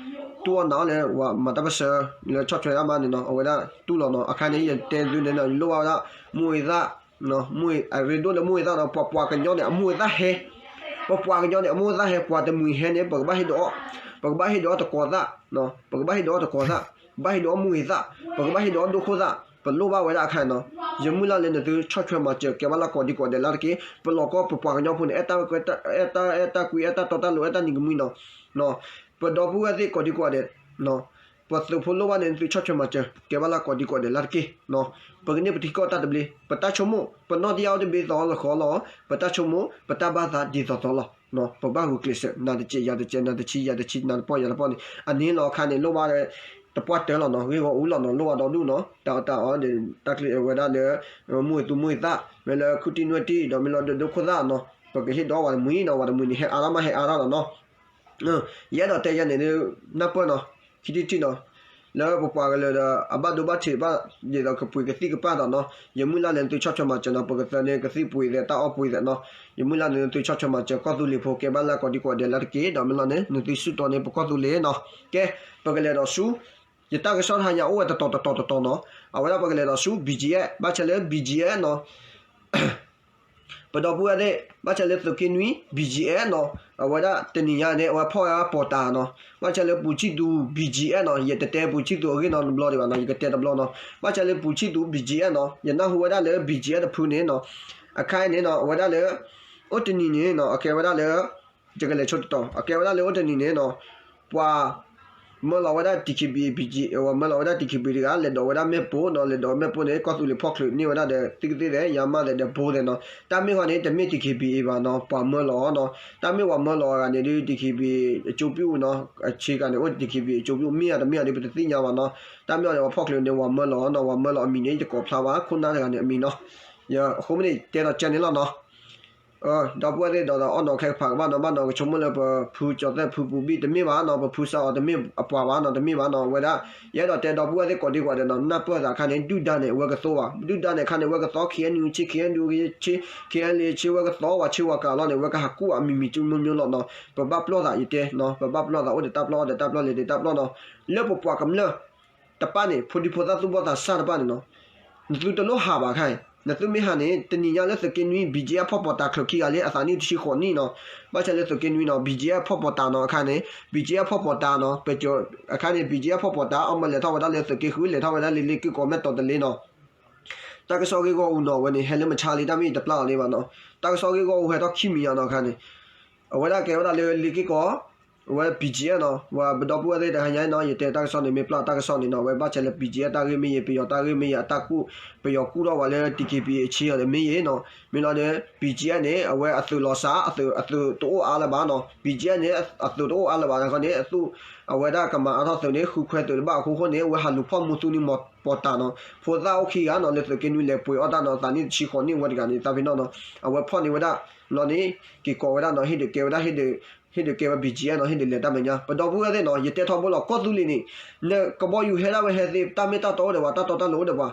တူၢ်အီၣ်နၤအီၣ်လၢ ဝဲမၤတၢ်ပၢၢ်ဆၢ လၢဆီၣ်ထွဲတၢ်မၤန့ၣ်နီၤ, အဝဲဒၣ်တူၢ်လီၤနီၤ, အခါန့ၣ် ယတဲသုန့ၣ်နီၤ, ယလိၣ်ဘၣ်ဝဲဒၣ် မူၢ်ဂ့ၤသၣ် မူၢ်ဂ့ၤ အရ့ဒိၣ်လၢမူၢ်ဂ့ၤသၣ်နီၤ, ပှၤပှၤကညီန့ၣ် အမူၢ်ဂ့ၤသၣ်ဟဲ, ပပှၤကညီန့ၣ် အမူၢ်ဂ့ၤသၣ်ဟဲ, ပှၤတမှံၤဟဲန့ၣ် ပကဘၣ်ဟ့ၣ်ဒုးအီၣ်, ပကဘၣ်ဟ့ၣ်ဒုးအီၣ်တကိးသၣ်, ပကဘၣ်ဟ့ၣ်ဒုးအီၣ်တကိးသၣ်, ပဘၣ်ဟ့ၣ်ဒုးအီၣ်မူၢ်ဂ့ၤသၣ်, ပကဘၣ်ဟ့ၣ်ဒုးအီၣ်ဒိၣ်ခိၣ်သၣ်, ပလိၣ်ဘၣ်ဝဲဒၣ်အခါန့ၣ်နီၤ, ယမုၢ်လၢ်လၢနသုဆီၣ်ထွဲမၤစၢၤ ကဲဘၣ်လၢကိးဒံကိးဒဲးလၢ်တက့ၢ်, ပလီၤကီၢ်ပပှၤကညီဖိန့ၣ် အဲၣ်တၢ်အဲၣ်တၢ်အဲၣ်တၢ်ကွံ အဲၣ်တၢ်တီတၢ်လိၤ အဲၣ်တၢ်နံၤကမှံနီၤ, ပဒီပုၢ်ဝဲၢ်သ့ၣ်ကိးဒံကိးဒဲး ပသုးဖိလိၣ်ဘၣ်န့ၣ် နသုဆီၣ်ထွဲမၤစၢၤ ကဲဘၣ်လၢကိးဒံကိးဒဲးလၢ်တက့ၢ်, ပကန့ၢ်ပထံကီၢ်တၢ်တဘျ့, ပတၢ်ဆိကမိၣ် ပနီၢ်တယၢ်အိၣ်တဘ့ၣ်သီလီၤဃီလီၤ, ပတၢ်ဆိကမိၣ် ပတၢ်ဘၣ်သးဒ်သိးသိးလီၤ, ပဘၣ်ဂုာ်ကျဲးစၢး နၤတစဲး ယၤတစဲး နၤတဆံ ယၤတဆံ နၤတပီၢ် ယၤတပီၢ်န့ၣ် အန့ၣ်လီၤအခါန့ၣ် လိၣ်ဘၣ် တပှၢ်တၢၢ်လီၤနီၤ, ဂ့ၢ်ဂီၢ်အူလီၤနီၤ, လိၣ်ဘၣ်ဒီဒူၣ်နီၤ, တၢ်အီၣ်တၢ်အီဒီး တၢ်ချံဝဲဒၣ်လၢ မူၢ်ဂ့ၤသူမူၢ်ဂ့ၤသၣ်, မ့ၢ်လၢခုၣ်တံၢ်နွဲၣ်တံၢ် ဒီးမ့ၢ်လၢဒုးဒိၣ်ခိၣ်သၣ်နီၤ, ပကဟ့ၣ်ဒုးအီၣ်ဝဲတမှံၤနီၤ, ဝဲတမှံၤန့ၣ် ဟဲအါထီၣ်မး ဟဲအါထီၣ်လီၤနီၤ ယအဲၣ်ဒိးတဲယဲန့ၣ် နၢ်ပၢၢ်နီၤ, ခံထံၣ်တထံၣ်နီၤ, လၢပပှၤကလုာ်ဒီး အဘၣ်ဒိဘၣ်ထံးဘၣ် ဒ်သိးကပှ့ၤကသံၣ်ကပၢ်ဒီးနီၤ, ယမုၢ်လၢ်လၢနသုဆီၣ်ထွဲမၤစၢၤနီၤ, ပကသၢန့ၢ်ကသံၣ်ပှ့ၤသဲး တၢ်အီၣ်ပှ့ၤသဲးနီၤ, ယမုၢ်လၢ်လၢနသုဆီၣ်ထွဲမၤစၢၤ ကီၢ်သူလ့ၤဖိ ကဲဘၣ်လၢကိးဒံကိးဒဲးလၢ်တက့ၢ်, ဒီးမ့ၢ်လီၤန့ၣ် နသုဆူၣ်တီန့ၢ်ပကီၢ်သူလ့ၤနီၤ, ကဲ, ပကလဲၤဒီးဆူ ယတၢ်ကစီၣ်တဟါညါအိၣ်ဝဲတတီၤတတီၤတတီၤနီၤ, အဝဲဒၣ်ပကလဲၤဒီးဆူ ဘံၣ်ကၠံၣ်အဲၣ်, ဘၣ်ဆၣ်လၢ ဘံၣ်ကၠံၣ်အဲၣ် နီၤ ပဒီပုၢ်ဝဲၢ်သ့ၣ် ဘၣ်ဆၣ်လၢသုးက့နွံ ဘံၣ်ကၠံၣ်အဲၣ်နီၤ, အဝဲဒၣ်တနံၤညါန့ၣ် အဝဲဖီၣ်ဝဲပီၤတၤနီၤ, ဘၣ်ဆၣ်လၢပူၤဆံၣ်သူ ဘံၣ်ကၠံၣ်အဲၣ်နီၤ, ယတတဲပူၤဆံၣ်သူအဂ့ၢ်နီတဘျီဒံးဘၣ်နီၤ, ယကတဲတဘျီနီၤ, ဘၣ်ဆၣ်လၢပူၤဆံၣ်သူ ဘံၣ်ကၠံၣ်အဲၣ်နီၤ, ယနၢ်ဟူဝဲဒၣ်လၢ ဘံၣ်ကၠံၣ်အဲၣ် တဖုန့ၣ်နီၤ, အခါအံၤန့ၣ်နီၤ အဝဲဒၣ်လၢ အိၣ်တနံၤန့ၣ်နီၤ အကဲဝဲဒၣ်လၢ ယကလဲၤဆိတတီၤ, အကဲဝဲဒၣ်လၢအိၣ်တနံၤန့ၣ်နီၤ, ပှၤ မၢလီၤဝဲဒၣ် တံၢ်ခံဘံၣ် ဘံၣ်ကၠံၣ် ဝဲမၢလီၤဝဲဒၣ် တံၢ်ခံဘံၣ် တဂၤ လဲၤဒိးဝဲဒၣ်မ့ၣ်ပိၢ်နီၤ, လဲၤဒိးမ့ၣ်ပိၢ်န့ၣ် ကီၢ်သူလ့ၤဖီၣ်ချုးန့ၢ်ဝဲဒၣ်ဒီး သံကသ့ၣ်သဲး ယါမးသဲးဒီးဘိသဲးနီၤ, တၢ်မ့ၢ်ဃီန့ၣ် တမ့ၢ် တံၢ်ခံဘံၣ် အံၤဘၣ်နီၤ, ပှၤမၢလီၤနီၤ, တၢ်မ့ၢ်ပှၤမၢလီၤအဂၤန့ၣ်ဒုး တံၢ်ခံဘံၣ် အကၠိပျူၣ်နီၤ, အဆ့ကၤန့ၣ် အိၣ်တံၢ်ခံဘံၣ် အကၠိပျူၣ် မ့ၢ်ဧါတမ့ၢ်ဧါဒုး ပတသ့ၣ်ညါဘၣ်နီၤ, တၢ်မ့ၢ်အီၤန့ၣ် ပှၤဖီၣ်ချုးန့ၣ် ပှၤမၢလီၤနီၤ, ပှၤမၢလီၤအမံၤန့ၣ် ယကိးဖျါဘၣ် ခိၣ်နၢ်တဂၤန့ၣ်အမံၤနီၤ, အဃိမ့ၢ်န့ၣ် တဲဒီးကဲန့ၣ်လီၤနီၤ. ဒီပုၢ်ဝဲၢ်သ့ၣ်ဒီး အီၣ်နီၤခဲကဖးကဘၣ်နီၤ, ဘၣ်နီၤကဆိကမိၣ်လၢပဖုကၠီၤသဲၣ်ဖုပူၤဘံၣ်တမ့ၢ်ဘၣ်နီၤ, ပဖုစးအီၤတမ့ၢ်အပှၤဘၣ်နီၤ, တမ့ၢ်ဘၣ်နီၤ, အဝဲဒၣ် ယအဲၣ်ဒိးတဲဒီပုၢ်ဝဲၢ်သ့ၣ်ကိးဒံကိးဒဲးနီၤ, နၢ်ပၢၢ်သးအခါန့ၣ် ဒုၣ်ဒါန့ၣ် အဝဲကသိဘၣ်, ဒုၣ်ဒါန့ၣ်အခါန့ၣ် အဝဲကသိ ခ့ၣ်အဲၣ်ယူၣ် ဆ့ ခ့ၣ်အဲၣ်ယူၣ် ဆ့ ခ့ၣ်အဲၣ်လ့ ဆ့ အဝဲကသိဘၣ်ဆ့ဝဲကးလီၤန့ၣ် အဝဲကဟးကူၣ်ဘၣ်မံၤမံၤကၠိမိၢ်မိၢ်လီၤနီၤ, ပဘၣ်ပျီၢ်သးယတဲနီၤ, ပဘၣ်ပျီၢ်သးအိၣ်ဒီးတၢ်ပျီၢ် အိၣ်ဒီးတၢ်ပျီၢ်လဲၤဒီးတၢ်ပျီၢ်နီၤ, လၢပပှၤကမျၢၢ် တပၣ်န့ၣ် ဖိဒံဖိသၣ်သူၣ်ဘီၣ်သးစၢ်တပၣ်န့ၣ်နီၤ, နသုတလိၣ်ဟးဘၣ်ခါအံၤ, နသုမ့ၢ်ဟးန့ၣ် တနံၤညါလၢသုးက့နွံ ဘံၣ်ကၠံၣ်အဲၣ် ဖီၣ်ပီၤတၤချုးခံဂၤလံ အသးနံၣ်တဆံဃိးနံၣ်နီၤ, ဘၣ်ဆၣ်လၢသုးက့နွံနီၤ ဘံၣ်ကၠံၣ်အဲၣ် ဖီၣ်ပီၤတၤနီၤ အခါန့ၣ် ဘံၣ်ကၠံၣ်အဲၣ် ဖီၣ်ပီၤတၤနီၤ, ပကၠိ အခါန့ၣ် ဘံၣ်ကၠံၣ်အဲၣ် ဖီၣ်ပီၤတၤ အီၣ်မၢလဲၤထီၣ်ဝဲဒၣ်လၢသုးက့ဃု လဲၤထီၣ်ဝဲဒၣ်လၢလ့ၣ်က့ၢ်ကီးမဲၢ်တီၤတလ့နီၤ တၢ်ကစီၣ်ဂ့ၢ်ဂီၢ်အူနီၤ အဝဲန့ၣ် ဟဲလၢမဆါလံ တၢ်မ့ၢ်တပျၢ်အီၤလံဘၣ်နီၤ, တၢ်ကစီၣ်ဂ့ၢ်ဂီၢ်အူဟဲထီၣ်ခံမံၤညါနီၤ အခါန့ၣ်, အဝဲဒၣ်ကဲဝဲဒၣ်လၢလ့ၣ်က့ၢ်ကီး အဝဲ BGF နီၤ, ပဒီပုၢ်ဝဲၢ်သ့ၣ်တဟါညါနီၤ, ယတဲတၢ်ကစီၣ်န့ၣ် မ့ၢ်ပျၢ်တၢ်ကစီၣ်န့ၣ်နီၤ, အဝဲဘၣ်ဆဲးလၢ BGF တၢ်ဂ့ၢ်မ့ၢ်ဂ့ၤ, ပယီၤတၢ်ဂ့ၢ်မ့ၢ်ဂ့ၤ, အတၢ်ကူၣ်, ပယီၤကူၣ်ထီၣ်ဝဲလၢ DKBA အဆ့အီၤန့ၣ်မ့ၢ်ဂ့ၤနီၤ, မ့ၢ်လီၤဒီး BGF န့ၣ် အဝဲအသုးလီၤစှၤ, အသုးတအိၣ်အါလၢၤဘၣ်နီၤ, BGF န့ၣ် အသုးတအိၣ်အါလၢၤဘၣ်န့ၣ်, အဝဲဒၣ်ကမၤအါထီၣ်သုးန့ၣ် ဃုခွဲသုးတဘၣ်အဃိဃိန့ၣ် အဝဲဟးလူၤဖီၣ်မူသူန့ၣ်မီၤပီၤတၢ်နီၤ, ဖိသၣ်အိၣ်ခံဂၤနီၤ လၢသုးက့နွံလဲၤပှ့ၤအီၣ်တၢ်နီၤ, သးနံၣ်တဆံဃိးနံၣ်ဝဲတဂၤန့ၣ် သးဖဲနီၣ်နီၤ, အဝဲဖီၣ်န့ၢ်ဝဲဒၣ် လီၤန့ၣ် က့ၤကိးဝဲဒၣ်နီၤ, ဟ့ၣ်ဒုးကဲဝဲဒၣ် ဟ့ၣ်ဒုးကဲဝဲ BGF နီၤ, ဟ့ၣ်ဒုးလဲၤတၢ်မဲာ်ညါ, ပဒီပုၢ်ဝဲၢ်သ့ၣ်နီၤ, ယတဲထီဘိလီၤ, ကီၢ်သူလ့ၤန့ၣ် နကဘီယူၤဟဲဒၣ်ဝဲဟဲသ့, တၢ်မ့ၢ်တၢ်တီအိၣ်ဒီးပှၤ, တၢ်တီတၢ်လိၤအိၣ်ဒီးပှၤ,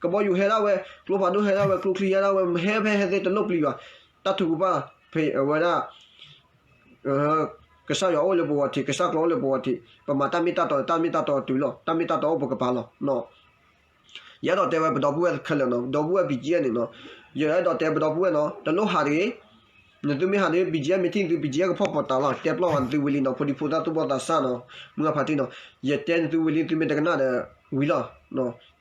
ကဘီယူၤဟဲဒၣ်ဝဲ, ကျိဖးဒိၣ်ဟဲဒၣ်ဝဲ, ကျိချံဟဲဒၣ်ဝဲ, ဟဲဖဲဟဲသ့တလိၣ်ပျံၤဘၣ်, တၢ်ထုကဖၣ် ဖဲအဝဲဒၣ် ကစၢ်ယွၤအိၣ်လၢပဂီၢ်ထံး, ကစၢ်ကျိအိၣ်လၢပဂီၢ်ထံး, ပမၤတၢ်မ့ၢ်တၢ်တီ, တၢ်မ့ၢ်တၢ်တီတုၤလီၤ, တၢ်မ့ၢ်တၢ်တီအိၣ်ပကပၤလီၤ. ယအဲၣ်ဒိးတဲဝဲပဒီပုၢ်ဝဲၢ်ခဲလၢာ်နီၤ, ပဒီပုၢ်ဝဲၢ် BGF န့ၣ်နီၤ, ယအဲၣ်ဒိးတဲပဒီပုၢ်ဝဲၢ်နီၤ, တလိၣ်ဟးတဂ့ၤ, နသုမ့ၢ်ဟးန့ၣ် BGF မ့ၢ်ထံၣ်နသု BGF ကဖီၣ်ပီၤတၢ်လီၤ, တဲပျီၢ်ဝဲနသုဝံၤလံနီၤ, ဖိဒံဖိသၣ်သူၣ်ဘီၣ်သးစၢ်နီၤ, မုၢ်ဂၢ်ဖးတံၢ်နီၤ, ယတဲနသုဝံၤလံ သုမ့ၢ်တကနၣ်ဒီးဝံၤလီၤ.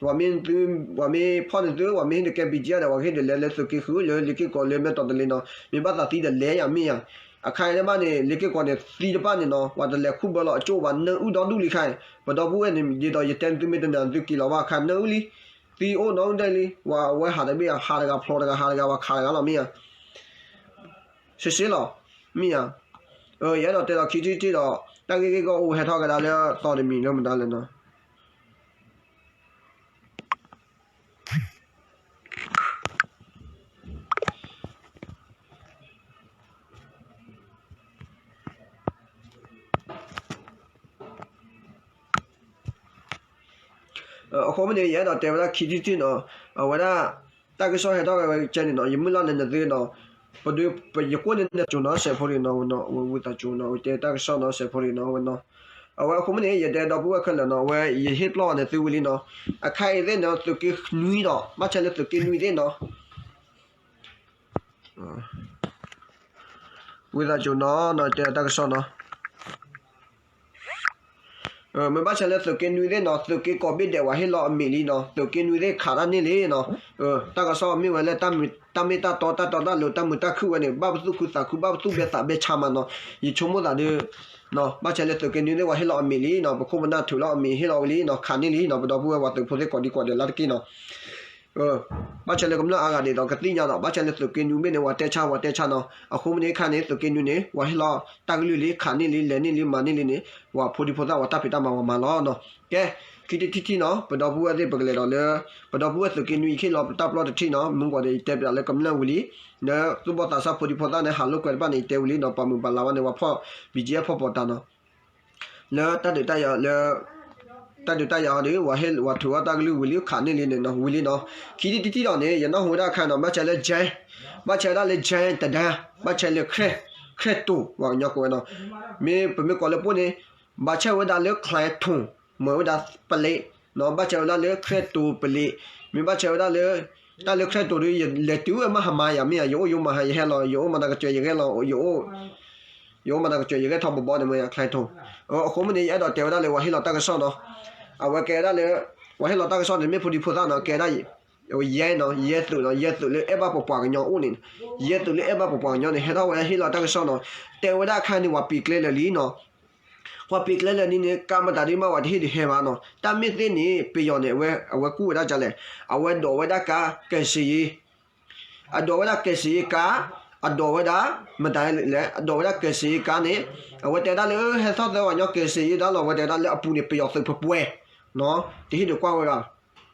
ပှၤမ့ၢ်ဖီၣ်န့ၢ်သု ပှၤမ့ၢ်ဟ့ၣ်ဒုးကဲ BGF ဒီး ပှၤကဟ့ၣ်ဒုးလဲၤလၢသုးက့ဃုာ်လၢလ့က့ၢ်ကီးလၢမဲာ်တီၤတလ့နီၤ, မ့ၢ်ဘၣ်သးသံဒီးလဲၤယၤမ့ၢ်ယၤ, အခါအံၤတဘၣ်န့ၣ် လ့က့ၢ်ကီးန့ၣ် သံတဖၣ်န့ၣ်နီၤ, ပှၤတလဲၤခူၣ်ဘၢလီၤအကၠိၣ်ဘၣ် နၢအုၣ်ဒီဒူၣ်လံခါအံၤ, ပဒီပုၢ်ဝဲၢ်န့ၣ် ဒ်သိးယတဲနသုမ့ၢ်တနာ် နသုက့ၤလီၤဘၣ်အခါ နၢအုၣ်လံ, သံအိၣ်နီၢ်အုၣ်ဒဲးလံ, ပှၤဝဲဟးတဘ့ၣ် ဟးတဂၤဖျိတဂၤ ဟးတဂၤ ပှၤခးတဂၤလီၤမ့ၢ်ယၤ စ့စ့လီၤ, မ့ၢ်ဧါ, ယအဲၣ်ဒိးတဲလီၤခံထံၣ်တထံၣ်ဒီး တၢ်ဂ့ၢ်ဂ့ၢ်ကီအိၣ်ဟဲထီၣ်ကဒါလၢသီတမံၤလၢမတၤလဲၣ်နီၤ. အဃိမ့ၢ်န့ၣ် ယအဲၣ်ဒိးတဲဝဲဒၣ်ခံထံၣ်တထံၣ်နီၤ, အဝဲဒၣ် တၢ်ကစီၣ်ဟဲထီၣ်ဝဲကဲန့ၣ်နီၤ, ယမုၢ်လၢ်န့ၣ်နသုနီၤ, ပဒု ပယကိၣ်န့ၣ်နကၠိၤနီၤ စဲးဖိတဂ့ၤနီၤ, ဝံသးစူၤနီၤ, ဝဲတဲတၢ်ကစီၣ်နီၤ စဲးဖိတဂ့ၤနီၤ, ဝဲနီၤ, အဝဲအဃိမ့ၢ်န့ၣ် ယတဲဒီပုၢ်ဝဲၢ်ခဲလၢာ်နီၤ, အဝဲယဟ့ၣ်ပျီၢ်အီၤန့ၣ်သုဝံၤလံနီၤ, အခါအံၤသ့ၣ်နီၤ သုးက့နွံဒီး ဘၣ်ဆဲးလၢသုးက့နွံသ့ၣ်နီၤ ဝံသးစူၤနီၤ နီၤ တဲတၢ်ကစီၣ်နီၤ, မ့ၢ်ဘၣ်ဆဲးလၢသုးက့နွံသ့ၣ်နီၤ သုးက့ကိးဘ့ၣ်ဒဲးဝဲဟ့ၣ်လီၤအမံၤလံနီၤ, သုးက့နွံသ့ၣ်ခးတၢ်န့ၢ်လံနီၤ, တၢ်ကစီၣ်မ့ၢ်ဝဲလၢ တၢ်မ့ၢ်တၢ်တီ တၢ်တီတၢ်လိၤ တၢ်မုာ်တၢ်ခုၣ်ဝဲန့ၣ် ဘၣ်ပသူၣ်ခုသးခု ဘၣ်ပသူၣ်ဘဲသးဘဲဆါမးနီၤ, ယဆိကမိၣ်သးဒီး ဘၣ်ဆဲးလၢသုးက့နွံသ့ၣ်ဝဲဟ့ၣ်လီၤအမံၤလံနီၤ, ပခိၣ်ပနၢ်ထုးလီၤအမံၤဟ့ၣ်လီၤဝံၤလံနီၤ, ခးန့ၢ်လံနီၤ, ပဒီပုၢ်ဝဲၢ်ပှၤသုးဖိသ့ၣ်ကိးဒံကိးဒဲးလၢတက့ၢ်နီၤ ဘၣ်ဆဲးလၢကမျၢၢ်အါဂၤဒ်သိးကသ့ၣ်ညါဒီး ဘၣ်ဆဲးလၢသုးက့နွံဘ့ၣ်န့ၣ် ဝဲတဲဆါ ဝဲတဲဆါနီၤ, အဃိမ့ၢ်န့ၣ်ခါန့ၣ် သုးက့နွံန့ၣ် ဝဲဟ့ၣ်လီၤတၢ်ကလုၢ်လံ ခးန့ၢ်လံ လဲၤန့ၢ်လံ မၤန့ၢ်လံန့ၣ် ဝဲဖိဒံဖိသၣ်ဝဲတၢ်ဖံးတၢ်မၤဝဲမၤလီၤနီၤ, ကဲ ခံထံၣ်တထံၣ်နီၤ ပဒီပုၢ်ဝဲၢ်သ့ၣ်ပကလဲၤဒီးလၢ ပဒီပုၢ်ဝဲၢ်သုးက့နွံယဟ့ၣ်လီၤပတၢ်ပျီတထံၣ်နီၤ, မုၢ်ကီၢ်ဒီးယတဲပျးလၢကမျၢၢ်ဝံၤလံ, လၢသူၣ်ဘီၣ်သးစၢ်ဖိဒံဖိသၣ်န့ၣ် ဟးလိာ်ကွဲတဖၣ်န့ၣ် ယတဲဝံၤလံနီၤ, ပှၤမုာ်ပှၤလၤဝဲန့ၣ် ဝဲဖီၣ် BGF ဖီၣ်ပီးတၢ်နီၤ လၢတၢ်ဒုးတၢ်ယၤလၢ တၢ်ဒုးတၢ်ယၤအီၤဒီး ဝဲဟ့ၣ်ဝဲထုးအီၣ်တၢ်ကလုၢ်ဝံၤလံ ခးန့ၢ်လံန့ၣ်နီၤ ဝံၤလံနီၤ, ခံထံၣ်တထံၣ်ဒီးန့ၣ် ယနၢ်ဟူဝဲဒၣ်အခါနီၤ ဘၣ်ဆဲးလၢ Jai ဘၣ်ဆဲးဝဲဒၣ်လၢ Jai တဒါ ဘၣ်ဆဲးလၢ ခရဲၣ်တိၤ ပှၤကညီကိးဝဲနီၤ, မ့ၢ်ပမ့ၢ်ကိးလၢပှိၢ်န့ၣ် ဘၣ်ဆဲးဝဲဒၣ်လၢ ချဲထိၣ် မ့ၢ်ဝဲဒၣ်ပလ့းနီၤ, ဘၣ်ဆဲးဝဲဒၣ်လၢ ခရဲၣ်တိၤပလ့း, မ့ၢ်ဘၣ်ဆဲးဝဲဒၣ်လၢ တၢ်လၢ ခရဲၣ်တိၤ ဒီး ယလဲၤတုၤဝဲမ့ၢ်ဟါမါယၤမ့ၢ်ယၤ ယအိၣ်ယိမၤဟါယဟဲလီၤ ယအိၣ်မၤတၢ်ကစၢၤယဂဲၤလီၤ ယအိၣ် ယအိၣ်မၤတၢ်ကစၢၤယဂဲၤထီဘိဘီန့ၣ်မ့ၢ်ယၤ ချဲထိၣ်, အဃိမ့ၢ်န့ၣ် ယအဲၣ်ဒိးတဲဝဲဒၣ်လၢ ဝဲဟ့ၣ်လီၤတၢ်ကစီၣ်နီၤ, အဝဲကဲဝဲဒၣ်လၢ ဝဲဟ့ၣ်လီၤတၢ်ကစီၣ်န့ၣ် မ့ၢ်ဖိဒံဖိသၣ်နီၤ ကဲဝဲဒၣ် ယဲနီၤ ယဲသုးနီၤ ယဲသုးလၢအဲၣ်ဘၣ်ပပှၤကညီအိၣ်န့ၣ်, ယဲသုးလၢအဲၣ်ဘၣ်ပပှၤကညီန့ၣ် ဟဲထီၣ်ဝဲဟ့ၣ်လီၤတၢ်ကစီၣ်နီၤ, တဲဝဲဒၣ်အခါန့ၣ် ပှၤပံးကျဲလၢာ်လံနီၤ ပှၤပံးကျဲလၢာ်န့ၣ်န့ၣ် ကါမတၤဒ်မးဝဲတဟ့ၣ်ဒုးဟဲဘၣ်နီၤ, တၢ်မ့ၢ်သ့ၣ်န့ၣ် ပယီၤန့ၣ် အဝဲကူၣ်ဝဲဒၣ်ဒ်လဲၣ်, အဝဲဒိးဝဲဒၣ်ကါ ကယ်ဆယ်ရေး အဒိးဝဲဒၣ် ကယ်ဆယ်ရေး ကါ, အဒိးဝဲဒၣ် မတၤလဲၣ် အဒိးဝဲဒၣ် ကယ်ဆယ်ရေး ကါန့ၣ်, အဝဲတဲဒၣ်လၢ ဟဲထီၣ်သၢဝဲညီ ကယ်ဆယ်ရေး ဒၣ်လီၤ အဝဲတဲဒၣ်လၢအပူၤန့ၣ် ပယီၤသုးပှဲၤပှဲၤ တဟ့ၣ်ဒုးကွၢ်ဝဲဘၣ်,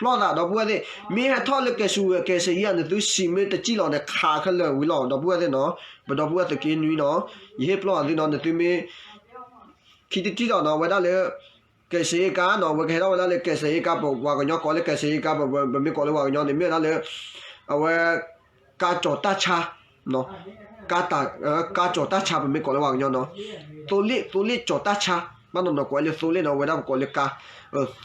ပျီၢ်သးဒီပုၢ်ဝဲၢ်သ့ၣ်, မ့ၢ်ဟဲထီၣ်လၢ ကယ်ဆယ်ရေး ကါ နသုစံးမ့ၢ်တစံၣ်လီၤန့ၣ် ခးခဲလၢာ်ဝံၤလီၤ ဒီပုၢ်ဝဲၢ်သ့ၣ်နီၤ, ပဒီပုၢ်ဝဲၢ်သုးက့နွံနီၤ, ယဟ့ၣ်ပျီၢ်အီၤသုနီၤ နသုမ့ၢ် ခံထံၣ်တထံၣ်ဒီးနီၤ ဝဲဒၣ်လၢ ကယ်ဆယ်ရေး ကါနီၤ, အဝဲကဟဲထီၣ်ဝဲဒၣ်လၢ ကယ်ဆယ်ရေး ကါ ပဝဲကညီကိးလၢ ကယ်ဆယ်ရေး ကါ ပမ့ၢ်ကိးလၢပှၤကညီန့ၣ် မ့ၢ်ဝဲဒၣ်လၢ အဝဲ ကါကၠီၤတၢ်ဆါ ကါကၠီၤတၢ်ဆါ ပမ့ၢ်ကိးလၢပှၤကညီနီၤ, သိလ့ၣ် သိလ့ၣ်ကၠီၤတၢ်ဆါ, ဘၣ်နီၢ်နီၢ်ကိးဝဲလၢသိလ့ၣ်နီၤ, ဝဲဒၣ်ပကိးလၢကါ,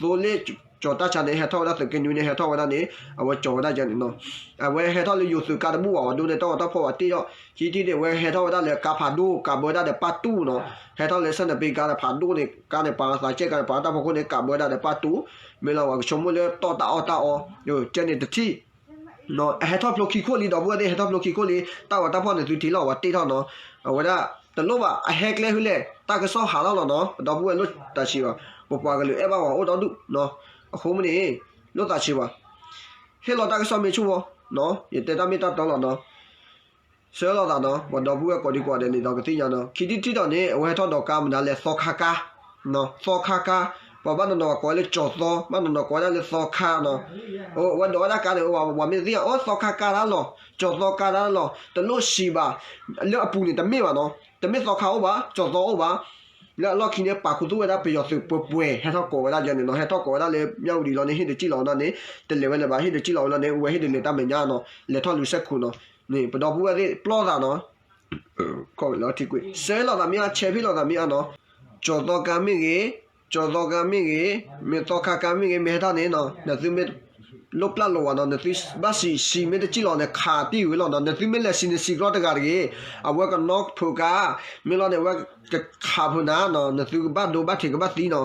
သိလ့ၣ်ကၠီၤတၢ်ဆါန့ၣ် ဟဲထီၣ်ဝဲဒၣ်သုးက့နွံန့ၣ် ဟဲထီၣ်ဝဲဒၣ်န့ၣ် အဝဲကၠီၤဝဲဒၣ်ယဲန့ၣ်နီၤ, အဝဲဟဲထီၣ်လၢယိၤသုးကါတဘူၣ်ဘၣ် ဝဲဒိၣ်န့ၣ် တၢ်ဂီၤတၢ်ဖီၣ်ဝဲတ့ၢ်ထီၣ်, ခံထံၣ်န့ၣ် အဝဲဟဲထီၣ်ဝဲဒၣ်လၢကါဖးဒိၣ် ကးဘၢဝဲဒၣ်ဒီးပၢ်တူၢ်နီၤ, ဟဲထီၣ်လၢဆၢနပ့ကါဒီးဖးဒိၣ်န့ၣ် ကါန့ၣ် ပာ်သးကဲကါန့ၣ် ပာ်တၢ်ဖီခိၣ်န့ၣ် ကးဘၢဝဲဒၣ်ဒီးပၢ်တူၢ်, မ့ၢ်လီၤဝဲကဆိကမိၣ်လၢတီၢ်တၢ်အီၣ်တၢ်အီ, ကဲန့ၣ်တထံၣ် အဟဲထီၣ်ဖျိခံခိၣ်လံ ဒီပုၢ်ဝဲၢ်သ့ၣ် ဟဲထီၣ်ဖျိခံခိၣ်လံ, တၢ်ဂီၤတၢ်ဖီၣ်န့ၣ် သုထံၣ်လီၤဝဲတ့ၢ်ထီၣ်နီၤ, အဝဲဒၣ် တလိၣ်ဘၣ် အဟဲကျဲဟုလဲၣ် တၢ်ကစီၣ်ဟးထီၣ်လီၤနီၤ, ပဒီပုၢ်ဝဲၢ်လိၣ်သးဆံးဘၣ်, ပပှၤကလုာ်အဲၣ်ဘၣ်ဝဲအိၣ်ဒီဒူၣ်နီၤ, အဃိမ့ၢ်န့ၣ် လိၣ်သးဆံးဘၣ်, ဟ့ၣ်လီၤတၢ်ကစီၣ်မ့ၢ်ဆူၣ်ဝဲနီၤ, ယတဲတၢ်မ့ၢ်တၢ်တီလီၤနီၤ. ဆၢလီၤသးနီၤ, ပှၤဒီပုၢ်ဝဲၢ်ကိးဒံကိးဒဲးန့ၣ်ဒီးကသ့ၣ်ညါနီၤ, ခံထံၣ်တထံၣ်ဒီးန့ၣ် အဝဲဟဲထီၣ်ဒီးကါမနုၤလဲၣ် သီခါကါ, သီခါကါ, ပှၤဘၣ်နီၤနီၤကိးဝဲလၢကၠီၤသီ, ဘၣ်နီၤနီၤကိးဝဲဒၣ်လၢသီခါနီၤ, အဝဲဒိးဝဲဒၣ်ကါန့ၣ် ပှၤမ့ၢ်သ့ၣ်ညါ အိၣ်သီခါကါတၢ်လီၤ, ကၠီၤသီကါတၢ်လီၤ, တလိၣ်ဆံးဘၣ်, လၢအပူၤန့ၣ်တမ့ၢ်ဘၣ်နီၤ, တမ့ၢ်သီခါအိၣ်ဘၣ်, ကၠီၤသီအိၣ်ဘၣ်, လၢအလီၢ်ခံန့ၣ် ပာ်ခူသူၣ်ဝဲဒၣ်ပယီၤသုးပှဲၤပှဲၤ ဟဲထီၣ်ကိးဝဲဒၣ်ယဲန့ၣ်နီၤ, ဟဲထီၣ်ကိးဝဲဒၣ်လၢမၠၣ်ဝတံၤလီၤန့ၣ် ဟ့ၣ်ဒုးစံၣ်လီၤဝဲဒၣ်န့ၣ် တလဲၤဝဲလၢၤဘၣ်, ဟ့ၣ်ဒုးစံၣ်လီၤဝဲလီၤန့ၣ် ဝဲဟ့ၣ်ဒုးလဲၤတၢ်မဲာ်ညါနီၤ, လဲၤထီၣ်လူၤစဲခိၣ်နီၤ, န့ၣ် ပဒီပုၢ်ဝဲၢ်သ့ၣ်ပျီၢ်သးနီၤ, ဆၢလီၤသးမ့ၢ်အါ ဆဲးဖ့ၣ်လီၤသးမ့ၢ်အါနီၤ, ကၠီၤသီကါမ့ၢ်ဂ့ၤ, ကၠီၤသီကါမ့ၢ်ဂ့ၤ, မ့ၢ်သီခါကါမ့ၢ်ဂ့ၤ မ့ၢ်ဟဲထီၣ်န့ၣ်နီၤ, နသုမ့ၢ်လိၣ်ပျၢ်လိာ်ဘၣ်နီၤ, နသုဘၣ်စံး စံးမ့ၢ်တစံၣ်လီၤန့ၣ် ခးတံၢ်ဝံၤလီၤနီၤ, နသုမ့ၢ်လဲၤစံးန့ၣ် စံးကြီတဂၤတဂ့ၤ, အဝဲကနီၣ်ဖုးကါ, မ့ၢ်လီၤန့ၣ် အဝဲကခးဖုးနၤနီၤ, နသုကဘၣ်ဒိဘၣ်ထံးကဘၣ်သံနီၤ,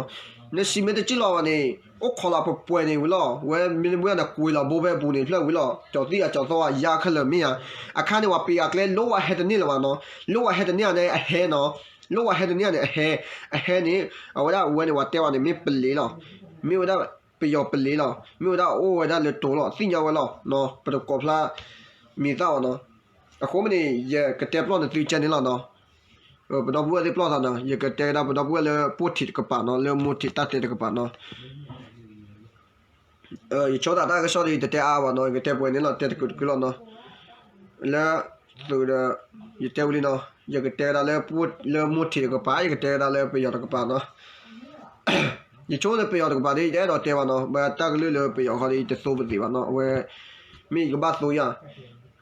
နစံးမ့ၢ်တစံၣ်လီၤဘၣ်န့ၣ် အိၣ်ခိးလီၤပှဲၤပှဲၤန့ၣ်ဝံၤလီၤ, ဝဲမ့ၢ်ဝဲန့ၣ် ကွံာ်လီၤဘိဖဲအပူၤန့ၣ်ဖျၢၣ်ဝံၤလီၤ, ကၠီၤသံၣ်ဧါ ကၠီၤသီဧါ ယါခဲလၢာ်မ့ၢ်ဧါ, အခါန့ၣ် ပှၤပံးအကျဲ လိၣ်ဝဲဟဲတန့ၢ်လၢၤဘၣ်နီၤ, လိၣ်ဝဲဟဲတန့ၢ်ဧါန့ၣ် အဟဲနီၤ, လိၣ်ဝဲဟဲတန့ၢ်ဧါန့ၣ် အဟဲ, အဟဲန့ၣ် အဝဲဒၣ်ဝဲန့ၣ် ပှၤတဲဝဲန့ၣ် မ့ၢ်ပလ့ၤလီၤ, မ့ၢ်ဝဲဒၣ်ပယီၤပလ့ၤလီၤ, မ့ၢ်ဝဲဒၣ်အိၣ်ဝဲဒၣ်လၢတိၤလီၤ, သ့ၣ်ညါဝဲလီၤ, ပတကိးဖျါမံၤသၣ်ဘၣ်နီၤ, အဃိမ့ၢ်န့ၣ် ယကတဲပျီၢ်နသုကဲန့ၣ်လီၤနီၤ, ပဒီပုၢ်ဝဲၢ်သ့ၣ်ပျီၢ်သးနီၤ, ယကတဲကဒါပဒီပုၢ်ဝဲၢ်လၢပိၢ်ထံးတကပၤနီၤ, လၢမိၢ်ထံးတၢ်တဲတကပၤနီၤ ယဆိသးတၢ်ကစီၣ်ဒီး ယတတဲအါဘၣ်နီၤ, ယကတဲပှဲၤန့ၣ်လီၤ, တဲတကုာ်တကုာ်လီၤနီၤ, လၢသုးဒီး ယတဲဝံၤလံနီၤ, ယကတဲကဒါလၢ လၢမိၢ်ထံးတကပၤ, ယကတဲကဒါလၢပယီၤတကပၤနီၤ, ယဆိလၢပယီၤတကပၤဒီး ယတအဲၣ်ဒိးတဲဘၣ်နီၤ, ဘၣ်တၢ်ကလုၢ်လၢပယီၤဃီဒီး ယတသိပသံးဘၣ်နီၤ, အဝဲ မ့ၢ်ယကဘၣ်သိယၤ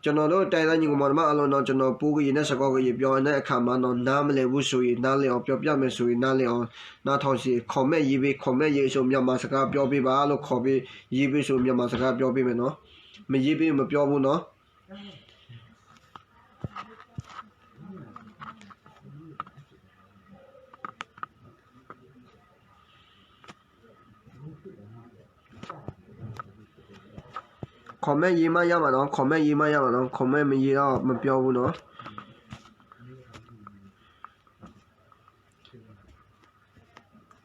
ကျွန်တော်တို့ တိုင်းရင်းသားညီကောင်မောင်နှမအားလုံးနော်, ကျွန်တော် ပူကရင်နဲ့ စကောကရင် ပြောရင်းနဲ့ အခါမှာနော်, နားမလည်ဘူးဆိုရင် နားလည်အောင် ပြောပြမယ်ဆိုရင် နားလည်အောင် နားထောင်စီ comment ရေးပေး, comment ရေးဆို မြန်မာစကားပြောပေးပါလို့ ခေါ်ပေး, ရေးပေးဆို မြန်မာစကားပြောပေးမယ်နော်, မရေးပေး မပြောဘူးနော်. comment ရေးမှရမှာနော်, comment ရေးမှရမှာနော်, comment မရေးတော့ မပြောဘူးနော်.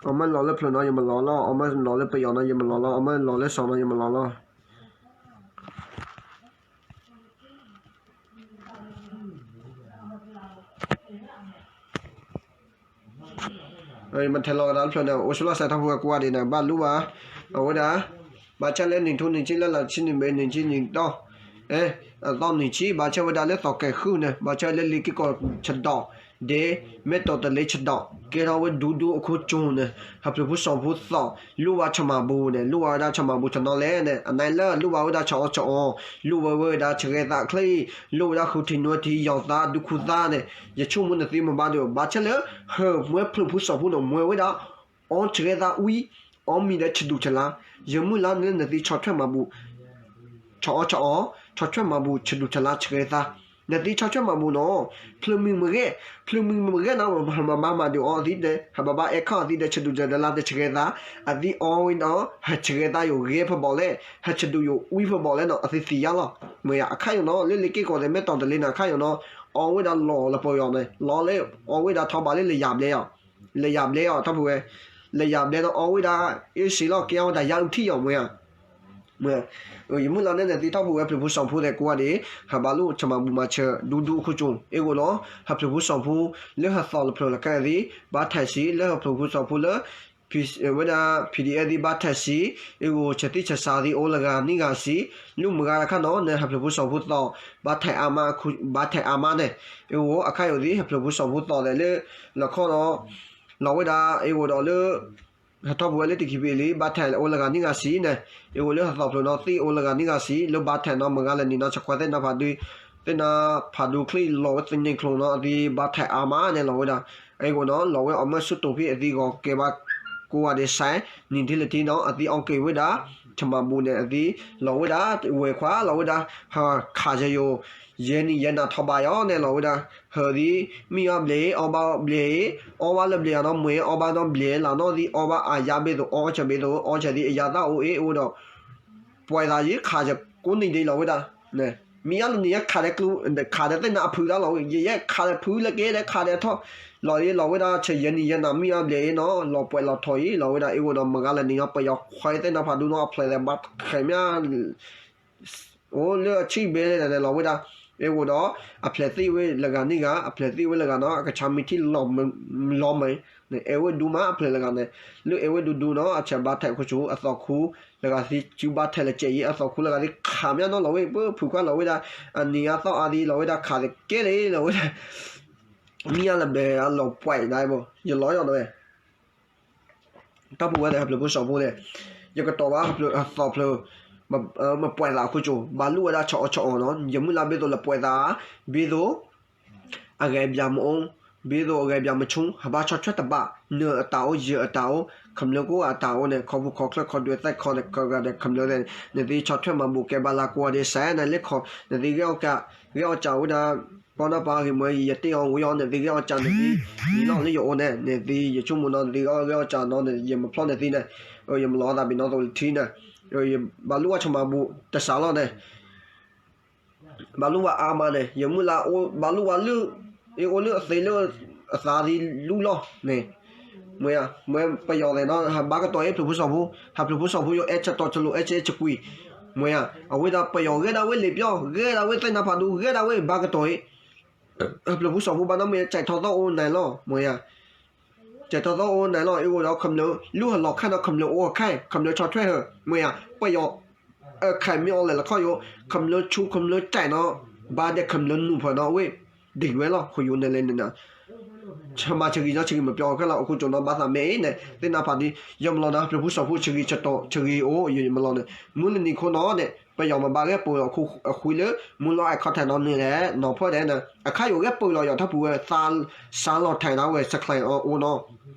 အမၢလီၤလၢဖျၢၣ်နီၤ ယမၢလီၤလီၤ, အမၢလီၤလၢပယီၤနီၤ ယမၢလီၤလီၤ, အမၢလီၤလၢစီၤနီၤ ယမၢလီၤလီၤ. မ့ၢ်ထဲလီၤကဒါတဖျၢၣ်န့ၣ် အိၣ်ဆူၣ်လီၤစဲးထီၣ်ဖိဝဲကိးဂၤဒဲးန့ၣ် ဘၣ်လူၤဘၣ်, အဝဲဒၣ် ဘၣ်ဆၣ်လၢနံၣ်ထူနံၣ်ဆံလၢလါဆံနံၣ်ဘဲနံၣ်ဆံနံၣ်တီၢ်, အသီနံၣ်ဆံ ဘၣ်ဆၣ်ဝဲဒၣ်လၢသီကဲၤဃုာ်န့ၣ် ဘၣ်ဆၣ်လၢလ့ၤက့ၢ်ကီၢ်ဆဒိး ဒ် မဲၢ်တီၤတလ့ဆဒိး ကဲထီၣ်ဝဲဒူဒူအခိၣ်ကၠိန့ၣ် ဟၣ်ဖျၢၣ်ဖိစီၤဖိသီၣ် လိၣ်ဘၣ်ဆၣ်မၤဘူၣ်န့ၣ် လိၣ်ဘၣ်ဝဲဒၣ်ဆၣ်မၤဘူၣ်တနီၤလဲၣ်န့ၣ် အနၢ်လၢလိၣ်ဘၣ်ဝဲဒၣ်ဆၣ်အီၣ်ဆၣ်အီ, လိၣ်ဝဲဝဲဒၣ်ဆၢဂဲၤသးချ့, လိၣ်ဝဲဒၣ်ဃုထံၣ်နွဲထံၣ်ယီၤသးဒူခူသးန့ၣ် ယဆိကမိၣ်နသ့မ့ၢ်ဘၣ်ဒီး ဘၣ်ဆၣ်လၢ ဟၢမွဲဖျၢၣ်ဖိစီၤဖိန့ၣ် မွဲဝဲဒၣ် အီဆၢဂဲၤသးဝံၤ အီမံၤဒီးဆဒူၣ်ဆလါ, ယမုၢ်လၢ်န့ၣ်လၢနသ့ဆီၣ်ထွဲမၤဘူၣ် ဆီၣ်အီၣ်ဆီၣ်အီ, ဆီၣ်ထွဲမၤဘူၣ်ဆဒူၣ်ဆလါဆၢဂဲၤသး, နသ့ဆီၣ်ထွဲမၤဘူၣ်နီၤ, ဖျၢၣ်မံၤမ့ၢ်ဂဲၤ, ဖျၢၣ်မံၤမ့ၢ်ဂဲၤနီၤ ဟးဘၣ်ဘၣ်မၤဒုးအီအသံဒီး ဟးဘၣ်ဘၣ်အဲၣ်ခီၣ်အသံဒီးဆဒူၣ်ဆလါတဆၢဂဲၤသး, အသံအီဝံၤဒီး ဟးဆၢဂဲၤသးယိာ်ဂဲၤဖၢဘီၣ်လဲၣ်, ဟးဆဒူၣ်ယိာ်ဝံၤဖၢဘီၣ်လဲၣ်နီၤ အသံသံယါလီၤ. မ့ၢ်အခါယိာ်နီၤ လၢလ့ၤက့ၢ်ကီၢ်သဲးမဲၢ်တီၤတလ့န့ၣ် အခါယိာ်နီၤ အီဝဲဒၣ်လီၤလၢပယီၤန့ၣ် လီၤလၢအီဝဲဒၣ်ထီဘၣ်လၢလယၤဘျဲၣ်အီၤ လယၤဘျဲၣ်အီၤ ထီၣ်ဖုဝဲ လယၤဘျဲၣ်ဒီးအီဝဲဒၣ် အ့ၣ်စ့လီၤ ကဲအီဝဲဒၣ်ယါအုၣ်ထံၣ်အီၤမ့ၢ်ဧါ. ယမုၢ်လၢ်န့ၣ် နသ့ထီၣ်ဖုဝဲဖျၢၣ်ဖိစီၤဖိသဲးကိးဂၤဒဲး ဟးဘၣ်လိၣ်ဆၣ်မၤဘူၣ်မၤဆၢ ဒူဒူအခိၣ်ကၠိ အ့ၣ်ဂိာ်ဒီး ဟၣ်ဖျၢၣ်ဖိစီၤဖိ လၢဟၣ်သီၣ်လၢဖျၢၣ်လၢကဲသ့ၣ် ဘၣ်ထဲးစံး လၢဟၣ်ဖျၢၣ်ဖိစီၤဖိလၢ ဝဲဒၣ် PDF သ့ၣ်ဘၣ်ထဲးစံး အ့ၣ်ဂိာ် ဆၢသ့ၣ်ဆၢစးသ့ၣ်အိၣ်လၢဂၤနံၣ်ဂၤစံး လၢမုၢ်ဂၤတခါနီၤ နဟၣ်ဖျၢၣ်ဖိစီၤဖိသီၣ် ဘၣ်ထဲးအါမး ဘၣ်ထဲးအါမးန့ၣ် အ့ၣ်ဂိာ် အခါယိာ်သ့ၣ် ဟၣ်ဖျၢၣ်ဖိစီၤဖိသီၣ်သဲးလၢ လီၢ်ခီဒီး လီၤဝဲဒၣ် အ့ၣ်ဂိာ်ဒီးလၢ ဟဲထီၣ်ဖုဝဲလၢတခံဘ့ၣ်လံ ဘၣ်ထဲးအိၣ်လၢဂၤနံၣ်ဂၤစံးန့ၣ် အ့ၣ်ဂိာ်လၢဟၣ်သီၣ်ဖျၢၣ်နီၤ သ့ၣ်အိၣ်လၢဂၤနံၣ်ဂၤစံး လၢဘၣ်ထဲးနီၤ မုၢ်ဂၤလဲၤနံၤနီၤ ဆၢခွါသ့ၣ်နၤဖးဒိၣ် သ့ၣ်နၤဖးဒိၣ်ချံလီၤဝဲသန့ၤချိနီၤ အသ့ဘၣ်ထဲးအါမးန့ၣ်လီၤဝဲဒၣ် အ့ၣ်ဂိာ်နီၤ လီၤဝဲအီၤမၢၢ်ဆူၣ်တိာ်ဖဲအသ့ဂီၤကဲဘၣ်ကိးဂၤဒဲးစဲး နံၤထံလၢထံနီၤ အသ့အီၣ်က့ၤဝဲဒၣ် ဆၣ်မၤဘူၣ်န့ၣ် အသ့လီၤဝဲဒၣ် ဝဲၤခွါလီၤဝဲဒၣ် ဟၢခးယယိာ် ယဲနံၤယဲနၤထီဘးယီၤန့ၣ်လီၤဝဲဒၣ် ဟၢသ့ မ့ၢ်အီၣ်ဘျဲၣ် အီၣ်ဘၣ်ဘျဲၣ် အီၣ်ဘၣ်လၢဘျဲၣ်အနီၤ မွဲအီၣ်ဘၣ်နီၤဘျဲၣ် လၢနီၣ်သ့ အီၣ်ဘၣ်အယါဘ့ၣ်သိး အီၣ်ဆၢဘ့ၣ်သိး အီၣ်ဆၢသ့ အယါသၣ်အိၣ်အ့ၣ်အိၣ်ဒီး ပှဲၤသးယံၤခးယကိးနံၤဒဲးလီၤဝဲဒၣ်န့ၣ် မ့ၢ်အါလၢန့ၣ် ယခးဒီးကျိ, ခးဒီးသ့ၣ်နါအဖုတၢ်လီၤ, ယယဲခးဒီးဖုလၢက့ဒီး ခးဒီးထီၣ်လီၤအံၤ လီၤဝဲဒၣ် ဆဲးယဲနံၤယဲနၤ မ့ၢ်အါဘျဲၣ်အံၤနီၤ လီၤပှဲၤလီၤထီၣ်အံၤ လီၤဝဲဒၣ် အ့ၣ်အိၣ်ဒီး မ့ၢ်ဂၤလၢန့ၣ် ပယီၤခွဲးသ့ၣ်နါဖးဒိၣ်နီၤ အဖျဲးသဲးဘၣ်တဃဲးမ့ၢ် အိၣ်လၢအဆံၣ်ဘဲလဲၣ်န့ၣ် လီၤဝဲဒၣ်, အ့ၣ်အိၣ်ဒီး အဖျဲးသံဝဲလၢဂၤန့ၣ်ဂၤ အဖျဲးသံဝဲလၢဂၤနီၤ အကဆါမ့ၢ်ထံၣ်လီၤမး, အဲၣ်ဝဲဒူမး အဖျဲးလၢဂၤန့ၣ်, လၢအဲၣ်ဝဲဒူဒူနီၤ အဆဲးဘါထဲးခိၣ်ဆူ အသီခူ လၢဂၤသံစုဘါထဲးလၢကဲးအံၤ အသီခူလၢဂၤသံခးမ့ၢ်နီၤ လီၤဝဲ ပဖုးကွၢ်လီၤဝဲဒၣ်, အနံၤအါသီအါဒ်လီၤဝဲဒၣ် ခးသကဲလၢလီၤဝဲဒၣ်, မ့ၢ်အါလၢဘဲအလီၤပှဲၤဒၣ်ဘၣ် ယလီၤယီၤနီၤဝဲ တၢ်ပူၤဝဲန့ၣ် ဟးဖျိးဖိစီၤဖိန့ၣ်, ယကတီၤဘၣ်ဟးဖျိးသီဖျိး, မပှဲၤသးအခိၣ်ကၠိ, ဘၣ်လူၢ်ဝဲဒၣ်ဆီအီဆီအီနီၤ, ယမုၢ်လၢ်ဘ့ၣ်သိးလၢပှဲၤသး, ဘ့ၣ်သိး, အဂဲၤဘၣ်မ့ၢ်အိၣ်, ဘ့ၣ်သိးအဂဲၤဘၣ်မ့ၢ်ဆူၣ်, ဟးဘၣ်ဆီၣ်ထွဲတဘၣ်, နၢၤအတၢ်အိၣ် ယဲၢ်အတၢ်အိၣ်, ခမျၢၢ်ကိးဂၤအတၢ်အိၣ်န့ၣ် ခီဖူခီချၢၣ်ခီဒွဲသဲၣ်ခီန့ၣ် ကဂၤဒီးခမျၢၢ်သ့ၣ်န့ၣ် နသုဆီၣ်ထွဲမၤဘူးကဲဘၣ်လၢကိးဂၤဒဲးစဲးန့ၣ်လၢခီ, နသုဂဲၤအီၣ်ကၢ, ဂဲၤအီၣ်ကၢဝဲဒၣ် ပီၢ်နီၢ်ပၢ်ဂ့ၤမ့ၢ် ယတ့အီၤဝံၤအီၤ နသုဂဲၤအီၣ်ကၢ နသုလီၤလၢယအိၣ်န့ၣ် နသုယဆိကမိၣ်နီၤ နသုဂဲၤအီၣ်ကၢနီၤန့ၣ် ယမၤဖျီၣ်နသုန့ၣ်, ယမၤလီၤသးဘၣ်နီၣ်သိးလၢထံန့ၣ်, ဘၣ်လူၢ်ဝဲဆီမၤဘူးတစးလီၤန့ၣ်, ဘၣ်လူၢ်ဝဲအါမးန့ၣ် ယမုၢ်လၢ်အိၣ် ဘၣ်လူၢ်ဝဲလုၢ်, အအိၣ်လုၢ်အသ့လုၢ်အသးသံလူၢ်လီၤန့ၣ်, မ့ၢ်ဧါ, မ့ၢ်ပယီၤသ့ၣ်နီၤ ဟးဘါကတီၤအ့ၣ်ဖျိးဖိစီၤဖိ, ဟးဖျိးဖိစီၤဖိယိၤအဲၣ်ဆၢတီၤဆလိာ်အဲၣ်ဆၢအဲၣ်ဆၢကွံာ်, မ့ၢ်ဧါ, အဝဲဒၣ်ပယီၤဂဲၤဒၣ်ဝဲလံာ်ပျီၢ် ဂဲၤဒၣ်ဝဲသ့ၣ်နါဖးဒိၣ် ဂဲၤဒၣ်ဝဲဘါကတီၤအ့ၣ် ဖျိးဖိစီၤဖိဘၣ်နီတမံၤ ကဲးထီၣ်သီၣ်အိၣ်နၤလီၤ မ့ၢ်ဧါ, ကဲးထီၣ်သီၣ်အိၣ်နၤလီၤ အ့ၣ်အိၣ်ဒီးခမျၢၢ် လုၢ်ဟးလီၤခါနီၤ ခမျၢၢ်ဆီၣ်ထွဲဟၢ မ့ၢ်ဧါ, ပယီၤ အခါမ့ၢ်အီၤလဲၣ်လၢခီယိၤ ခမျၢၢ်ဆူၣ်ခမျၢၢ်ကဲးနီၤ ဘါဒဲးခမျၢၢ်နူၤဖၢၣ်နီၤ အဝဲ ဒ်ဝဲလီၤ ဃုာ်ယိၤန့ၣ်လဲၣ်န့ၣ်နီၤ ဆမၤဆဂံၤညီဆဂံၤမပျီခဲလၢာ် အခိၣ်ကၠိနီၤ ဘၣ်သးမ့ၢ်အံၤန့ၣ် သ့ၣ်နါဖးဒိၣ် ယမၤလီၤနၤ ဖျိးဖိစီၤဖိဆဂံၤဆတီၤ ဆဂံၤအိၣ် ယမၤလီၤန့ၣ် မုၢ်လၢနံၤခိၣ်နီၤန့ၣ် ပယီၤမၤဘၣ်ဂဲၤပၢၤလီၤအဃုလၢ မုၢ်လီၤအဲၣ်ခီထဲးနီၤန့ၣ်လဲၣ် နီၤဖၢၣ်ဒဲးန့ၣ် အခါယိၤဂဲၤပၢၤလီၤယီၤ ထီၣ်ပူၤဝဲ စါလီၤထဲးနီၤဝဲ စဲးကျဲးအိၣ်နီၤ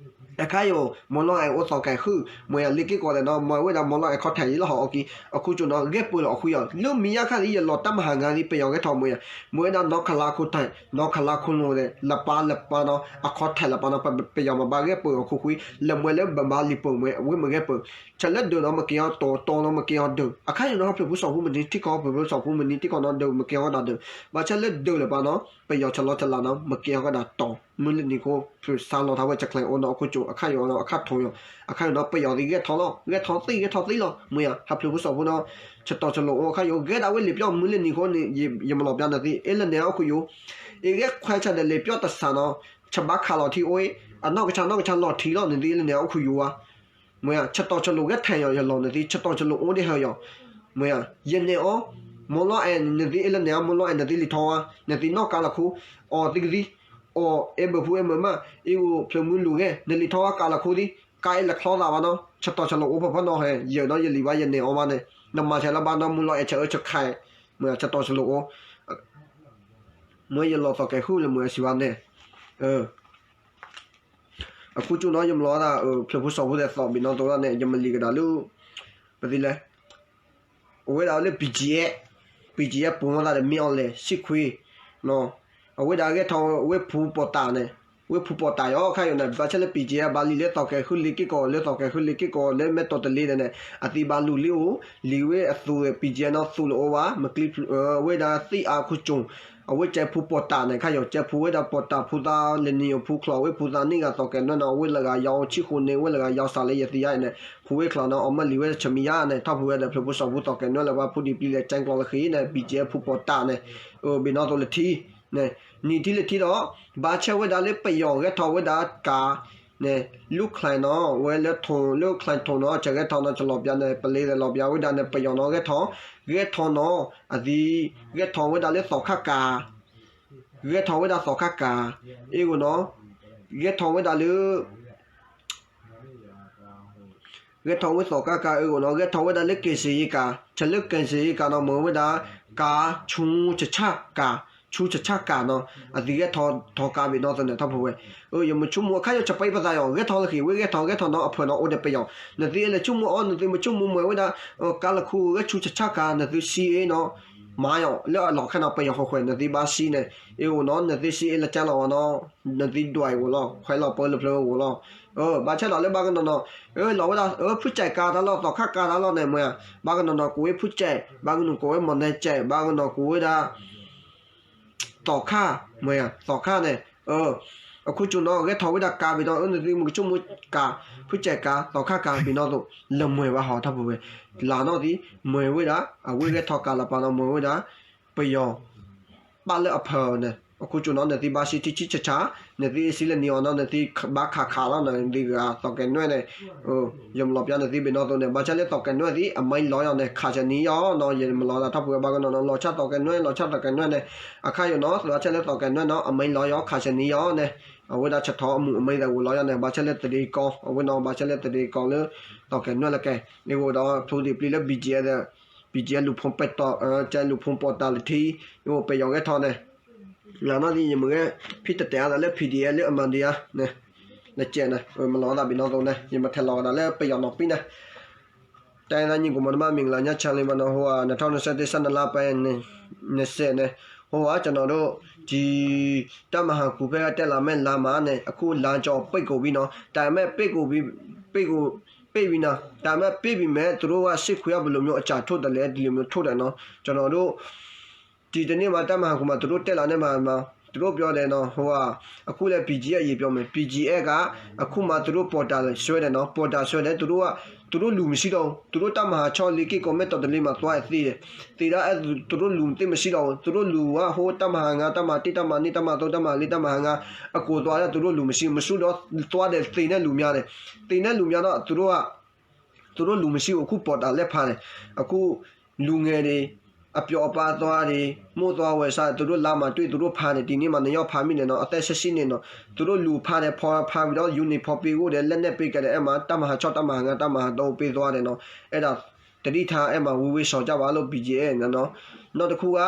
အခါယိၤ မုၢ်လီၤအဲၣ်အိၣ်သီကဲၤဃုၣ် မ့ၢ်ဧါ လ့ၢ်က့ၢ်ကီးဒီးနီၤ မ့ၢ်ဝဲဒၣ်မုၢ်လီၤအဲၣ်ခီထဲးယံၤလီၤဟီၣ်အီၤက့ၤ အခိၣ်ကၠိနီၤ ဂဲၤပၢၤလီၤအဃုယီၤ လၢမံၤယါခါလံ ယလီၤတၢ်မဟါငါလံ ပယီၤဂဲၤထီၣ်မ့ၢ်ဧါ မ့ၢ်ဝဲဒၣ်နီၢ်ခလါခိၣ်ထဲး နီၢ်ခလါခိၣ်လိၤဒီး လပၢ်လပၢ်နီၤ အခီထဲးလပၢ်နီၤ ပယီၤမၤဘၣ်ဂဲၤပၢၤအီၤဃုဃု လၢမ့ၢ်လၢဘၣ်ဘါလံာ်ပၢၤမ့ၢ် ဝဲမ့ၢ်ဂဲၤပၢၤ ဆဲးလၢဒၢးနီၤ မ့ၢ်က့ၤအီၤတီၤ တီၤနီၤ မ့ၢ်က့ၤအီၤဒၢး အခါယိၤနီၤ ဖျိးဖိစီၤဖိမနုၤထံကီၢ် ဖျိးဖိစီၤဖိမနုၤထံကီၢ်နီၤ ဒၢးမ့ၢ်က့ၤအီၤဒၢး ဘၣ်ဆၣ်လၢဒၢးလပၢ်နီၤ ပယီၤဆလီၤဆလးနီၤ မ့ၢ်က့ၤအီၤကဒီးတီၤ မုၢ်လၢနံၤခိၣ် ဖျိးစါလီၤထီၣ်ဝဲ စဲးကျဲးအိၣ်နီၤ အခိၣ်ကၠိ အခါယိၤနီၤ အခါထိၣ်ယီၤ အခါယိၤနီၤပယီၤသ့ၣ်ဂဲၤထီၣ်လီၤ ဂဲၤထီၣ်သ့ၣ်ဂဲၤထီၣ်သ့ၣ်လီၤ မ့ၢ်ဧါ ဟးဖျိးဖိစီၤဖိနီၤ ဆတီၤဆလိာ်အိၣ်အခါယိၤ ဂဲၤဒၣ်ဝဲလံာ်ပျီၢ် မုၢ်လၢနံၤခိၣ်န့ၣ် ယမၤလီၤပျါန့ၣ်သ့ အ့ၣ်လၢန့ၣ်အခိၣ်ယိၤ အ့ၣ်ဂဲၤခွဲးဆၢဒီးလံာ်ပျီၢ်တစးနီၤ ဆဘၣ်ခးလီၤထံအိၣ်အ့ၣ် အနီၢ်ကဆါနီၢ်ကဆါလီၤထံလီၤန့ၣ်သ့ အ့ၣ်လၢန့ၣ်အခိၣ်ယိၤဧါ မ့ၢ်ဧါ ဆတီၤဆလိာ်ဂဲၤထဲးယီၤ ယလီၤန့ၣ်သ့ ဆတီၤဆလိာ်အိၣ်ဒ်ဟဲယီၤ မ့ၢ်ဧါ ယနဲၣ်အီၤ မုၢ်လီၤအဲၣ်န့ၣ်သ့ အ့ၣ်လၢန့ၣ် မုၢ်လီၤအဲၣ်န့ၣ်သ့လံာ်ထီဝါ န့ၣ်သ့နီၣ်ကါလီၤခူ အီၤသံကသံ အီၤအဲၣ်ဘၢၣ်ဖူအဲၣ်မုာ်မး အ့ၣ်အိၣ်ဖျိးမုၢ်လူၤဂဲၤ န့ၣ်လံာ်ထီဝါကါလီၤခူသံ ကါအ့ၣ်လၢချီသးဘၣ်နီၤ ဆတီၤဆလိာ်အိၣ်ဖီဖီနီၤဟဲ ယၢၤနီၤယလံာ်ဘၣ်ယနဲၣ်အီၤမးန့ၣ် နမၤဆဲးလၢဘၣ်နီၤ မုၢ်လီၤအဲၣ်ဆၢအၢဆၢခါ မ့ၢ်ဆတီၤဆလိာ်အိၣ် မ့ၢ်ယလီၤသီကဲၤဃုၣ်လၢမုၢ်အစံးဘၣ်န့ၣ် အခိၣ်ကၠိနီၤ ယမၤလီၤသး ဖျိးဖိစီၤဖိသဲးသီဘ့ၣ်နီၣ်သိးလီၤန့ၣ် ယမၤလံာ်ကဒါလၢ ပသံလဲၣ် အဝဲဒၣ်လၢ ပံၣ်ကံၣ်အဲၣ် ပံၣ်ကံၣ်အဲၣ်ပူၤမီၢ်သးဒီးမ့ၢ်အီၤလဲၣ် ဆံခွံ အဝဲဒၣ်ဂဲၤထီၣ်ဝဲဖူပီၣ်တၢ်န့ၣ် ဝဲဖူပီၣ်တၢ်ယီၤ ခါယိၤန့ၣ် ဘၣ်ဆၣ်လၢ ပံၣ်ကံၣ်အဲၣ် ဘၣ်လံာ်လၢသီကဲၤဃုၣ်လ့ၢ်က့ၢ်ကီး လၢသီကဲၤဃုၣ်လ့ၢ်က့ၢ်ကီးလၢမဲၢ်တီၤတလ့ဒဲးန့ၣ် အသံဘၣ်လူၤလံအိၣ် လံာ်ဝဲအသူး ပံၣ်ကံၣ်အဲၣ်နီၤသူးလၢအိၣ်ဘၣ် မ့ၢ်ကျံ ဝဲဒၣ်သံအါခိၣ်ကၠိ အဝဲကဲဖူပီၣ်တၢ်န့ၣ် ခါယီၤ ကဲဖူဝဲဒၣ်ပီၣ်တၢ်ဖူသး လၢနံၤယိၤဖူချီၣ် အဝဲဖူသးန့ၢ်ဂၤသီကဲၤနွဲၣ်နီၤ အဝဲလၢဂၤယီၤဆံဃိးန့ၣ် အဝဲလၢဂၤယီၤစးလၢယသံယါန့ၣ် ဖူဝဲချီၣ်နီၤ အီၣ်မၢလံာ်ဝဲဆၢမံယါန့ၣ် ထီၣ်ဖူဝဲဒီးဖျိးဖိစီၤဖိသီကဲၤနွဲၣ်လၢပှၤဖူဒံးပျံၤလဲၤကၠဲကျီလၢဃံန့ၣ် ပံၣ်ကံၣ်အဲၣ် ဖူပီၣ်တၢ်န့ၣ် ဘ့ၣ်နီၣ်သိးလၢထံ နံၤထံလၢထံဒီး ဘၣ်ဆၣ်ဝဲဒၣ်လၢပယီၤဂဲၤထီၣ်ဝဲဒၣ်ကၤ န့ၣ် လူၢ်ချဲနီၤ ဝဲလၢထိၣ် လၢချဲထိၣ်နီၤ ဆဲးဂဲၤထီၣ်နီၤ ဆဲးလီၤပျါန့ၣ် ပလ့သဲးလီၤပျါဝဲဒၣ်န့ၣ် ပယီၤနီၤ ဂဲၤထီၣ် ဂဲၤထီၣ်နီၤ အသံ ဂဲၤထီၣ်ဝဲဒၣ်လၢသီခါကၤ ဂဲၤထီၣ်ဝဲဒၣ်သီခါကၤ အ့ၣ်ဂိနီၤ ဂဲၤထီၣ်ဝဲဒၣ်လၢ ဂဲၤထီၣ်ဝဲသီခါကၤ အ့ၣ်ဂိနီၤ ဂဲၤထီၣ်ဝဲဒၣ်လၢက့ၤစ့ယ့ကၤ ဆဲးလၢက့ၤစ့ယ့ကၤနီၤ မ့ၢ်ဝဲဒၣ် ကၤ ဆူဆဆၣ်ကၤ ဆူဆဆၣ်ကၤနီၤ အသံဂဲၤထီၣ်ထီၣ်ကၤဘ့ၣ်နီၣ်သိးန့ၣ် ထီၣ်ဖူဝဲ ယမ့ၢ်ဆိကမိၣ်အခါယီၤ ဆပံးပသးယီၤ ဂဲၤထီၣ်လၢဃံ ဝဲဂဲၤထီၣ်ဂဲၤထီၣ်နီၤ အဖၢၣ်နီၤ အိၣ်ဒီးပယီၤ နသုအဲၣ်လၢဆိကမိၣ်အီၤ နသုမ့ၢ်ဆိကမိၣ်မ့ၢ်ဝဲဒၣ် ကၤလၢခူဂဲၤဆူဆဆၣ်ကၤ နသုစံးအ့ၣ်နီၤ မၤယီၤလၢအလီၢ်ခဲနီၤ ပယီၤဃဲးဃဲး နသ့ဘါစံန့ၣ် အ့ၣ်အိၣ်နီၤ နသ့စံအ့ၣ်လၢကၢလီၤဝဲနီၤ နသ့ဒွဲၣ်အိၣ်လီၤ ခွဲးလီၤပၢလၢဖျၢၣ်အိၣ်လီၤ ဘၣ်ဆၣ်ဒီးလၢဘၣ်ကနီၤနီၤ လီၤဝဲဒၣ် ဖုစဲးကၤတၢ်လီၢ် သီခါကၤတၢ်လီၢ်န့ၣ် မ့ၢ်ဧါ ဘၣ်ကနီၤနီၤ ကိးဝဲဖုစဲး ဘၣ်ကနီၤကိးဝဲမီၢ်နဲစဲး ဘၣ်ကနီၤကိးဝဲဒၣ် သီခါ မ့ၢ်ဧါ သီခါန့ၣ် အခိၣ်ကၠူၣ်နီၤ ဂဲၤထီၣ်ဝဲဒၣ်ကၤဘ့ၣ်နီၤ နသ့မုၢ်ကဆိကမိၣ်ကၤ ဖုစဲးကၤ သီခါကၤဘ့ၣ်နီၤသိး လၢမွဲၤဘၣ်ဟီထီၣ်ပူၤဝဲ လၢနီၢ်သံ မွဲၤဝဲဒၣ် အဝဲဂဲၤထီၣ်ကၤလၢပာ်နီၤ မွဲၤဝဲဒၣ် ပယီၤ ပာ်လၢအဖၢၣ်န့ၣ် အခိၣ်ကၠူၣ်နီၤ နသ့ဘါစံထံဆံဆးဆး နသ့အ့ၣ်စံလၢနံၤအီၤနီၤ နသ့ဘါခးခးလီၤနီၤ နသ့ဂၤသီၣ်ကဲၤနွဲၣ်န့ၣ် ယမၤလီၤပျါနသ့ဘ့ၣ်နီၤသိးန့ၣ် ဘၣ်ဆၣ်လၢသီၣ်ကဲၤနွဲၣ်သံ အမဲာ်လီၤယီၤန့ၣ် ခးစဲးနံၤယီၤနီၤ ယမၤလီၤသးထီၣ်ပူၤဝဲဘၣ်ကနီၤနီၤ လီၤဆၣ်သီၣ်ကဲၤနွဲၣ် လီၤဆၣ်သီၣ်ကဲၤနွဲၣ်န့ၣ် အခါယိာ်နီၤ သီၣ်ဆၣ်လၢသီၣ်ကဲၤနွဲၣ်နီၤ အမဲာ်လီၤယီၤ ခးစဲးနံၤယီၤန့ၣ် အဝဲဒၣ်ဆထီအမုၢ်အမဲာ်သးဝိၤလီၤယီၤန့ၣ် ဘၣ်ဆၣ်လၢတရံးကီ အဝဲနီၤ ဘၣ်ဆၣ်လၢတရံးကီလၢ သီၣ်ကဲၤနွဲၣ်လၢကဲ န့ၣ်အိၣ်ဒီးဖျိသ့ၣ်ပျံၤလၢ ဘံၣ်ကၠံအဲၣ်ဒီး ဘံၣ်ကၠံအဲၣ်လူၤဖိပဲတီၢ် ကၠံလူၤဖိပီၣ်တၢ်လၢထံ အိၣ်ပယီၤဂဲၤထီၣ်န့ၣ် လၢနီၢ်သံ ယမ့ၢ်ဂဲၤ ဖံတတဲအါသးလၢ ဖံဒံၣ်အဲၣ် လၢအမၤဒံၣ်ဧါန့ၣ် လၢကဲန့ၣ် မၤလီၤသးဘ့ၣ်နီၤသိးန့ၣ် ယမၤထဲလီၤကဒီးလၢပယီၤနီၣ်ပံၤန့ၣ် တၢ်အဲၣ်သးညီကိၢ်မီၤတမၣ် မ့ၢ်ကလါညါ ဆါလံမးနီၤ ဟိဝ်ဧါ နထီၣ်နစဲးတ့ၢ်ဆၣ်နလါပဲ နစဲးန့ၣ် ဟိဝ်ဧါ ကၠနီၤဒိၣ် ကၠံ တၢ်မၤဟးကူၣ်ဖဲတဲလးမဲၢ်လါမးန့ၣ် အခုလါကၠီၤပ့ၢ်ကိာ်ဘံနီၤ တၢ်မဲာ်ပ့ၢ်ကိာ်ဘံ ပ့ၢ်ကိာ် ပ့ၢ်ဘံနီၤ တၢ်မဲာ်ပ့ၢ်ဘံမဲာ် သူတို့က စစ်ခွေးက ဘယ်လိုမျိုး အကြံထုတ်တယ်လဲ ဒီလိုမျိုးထုတ်တယ်နီၤ ကၠနီၤဒိၣ် တံၤတန့ၢ်မး တၢ်မၤဟးကူၣ်မး သူတို့တက်လာနဲ့မး သူတို့ပြောတယ်နော် ဟိုဟာ အခုလည်း ဘီဂျီအက်ဖ် ရေပြောမယ် ဘီဂျီအက်ဖ်က အခုမှ သူတို့ပေါ်တာဆွဲတယ်နော် ပေါ်တာဆွဲတယ် သူတို့က သူတို့လူမရှိတော့ဘူး သူတို့တပ်မဟာခြောက်လေး က့ၢ်ကော်မဲာ်တော်တလေးမှာ သွားသေတယ် သေတာ အဲ သူတို့လူသိပ်မရှိတော့ဘူး သူတို့လူက ဟို တပ်မဟာငါး တပ်မဟာတစ် တပ်မဟာနှစ် တပ်မဟာသုံး တပ်မဟာလေး တပ်မဟာငါး အကုန်သွားတော့ သူတို့လူမရှိဘူး မရှိတော့ သွားတယ် သေတဲ့လူများတယ် သေတဲ့လူများတော့ သူတို့က သူတို့လူမရှိဘူး အခုပေါ်တာလှည့်ဖမ်းတယ် အခုလူငယ်တွေ အပျော်အပါသွားတွေ မုန့်သွားဝယ်စား သူတို့လမ်းမှာတွေ့ သူတို့ဖမ်းတယ် ဒီနေ့မှာ နှစ်ယောက်ဖမ်းမိတယ်နော် အသက် ဆယ့်ရှစ်နှစ်နော် သူတို့လူဖမ်းတယ် ဖမ်းဖမ်းပြီးတော့ ယူနီဖောင်းပေးဝတ်တယ် လက်နက်ပေးခဲ့တယ် အဲ့မှာ တပ်မဟာခြောက် တပ်မဟာငါး တပ်မဟာသုံး ပေးသွားတယ်နော် အဲ့ဒါ သတိထား အဲ့မှာ ဝေးဝေးရှောင်ကြပါလို့ ဘီဂျီအက်ဖ် နော် နောက်တစ်ခုက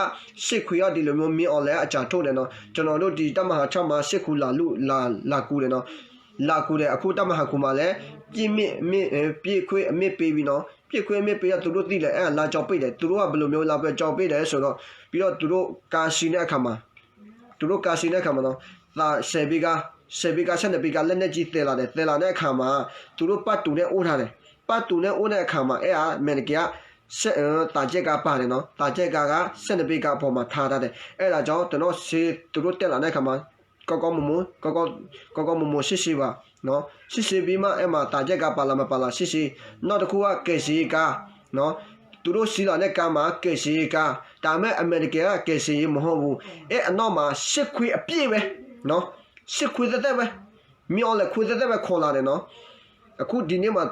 စစ်ခွေးက ဒီလိုမျိုး မင်းအောင်လှိုင် အကြံထုတ်တယ်နော် ကျွန်တော်တို့ ဒီတပ်မဟာခြောက်မှာ စစ်ခွေးလာလို့ လာ လာကူတယ်နော် လာကူတယ် အခုတပ်မဟာခုမှာလည်း ပြစ်မစ် မစ် အဲ ပြစ်ခွင့်အမိန့်ပေးပြီးနော် ပြစ်ခွင့်အမိန့်ပေးတော့ သူတို့သိတယ် အဲ့ဒါ လမ်းကြောင်းပိတ်တယ် သူတို့က ဘယ်လိုမျိုး လမ်းကြောင်းပိတ်တယ်ဆိုတော့ ပြီးတော့ သူတို့ကားစီးတဲ့အခါမှာ သူတို့ကားစီးတဲ့အခါမှာနော် သာ ဆယ်ဘီးကား ဆယ်ဘီးကား ဆယ့်နှစ်ဘီးကား လက်နက်ကြီးသယ်လာတယ် သယ်လာတဲ့အခါမှာ သူတို့ပတ်တူနဲ့အိတ်ထားတယ် ပတ်တူနဲ့အိတ်တဲ့အခါမှာ အဲ့ဒါ အမေရိကန်က စက် အဲ သံချပ်ကားပါတယ်နော် သံချပ်ကားက ဆယ့်နှစ်ဘီးကားအပေါ်မှာ ထားထားတယ် အဲ့ဒါကြောင့် ကျွန်တော် သူတို့တက်လာတဲ့အခါမှာ ကောင်းကောင်းမွန်မွန် ကောင်းကောင်း ကောင်းကောင်းမွန်မွန် စစ်ဆေးပါနော် စစ်ဆေးပြီးမှ အဲ့မှာ သံချပ်ကားပါလား မပါလား စစ်ဆေး နောက်တစ်ခုက ကယ်ဆယ်ရေးကားနော် သူတို့စီးလာတဲ့ကားမှာ ကယ်ဆယ်ရေးကား ဒါပေမဲ့ အမေရိကန်က ကယ်ဆယ်ရေးမဟုတ်ဘူး အဲ့အနောက်မှာ စစ်ခွေးအပြည့်ပဲနော် စစ်ခွေးသက်သက်ပဲ မင်းအောင်လှိုင်ခွေးသက်သက်ပဲ ခေါ်လာတယ်နော် အခုဒီနေ့မှာ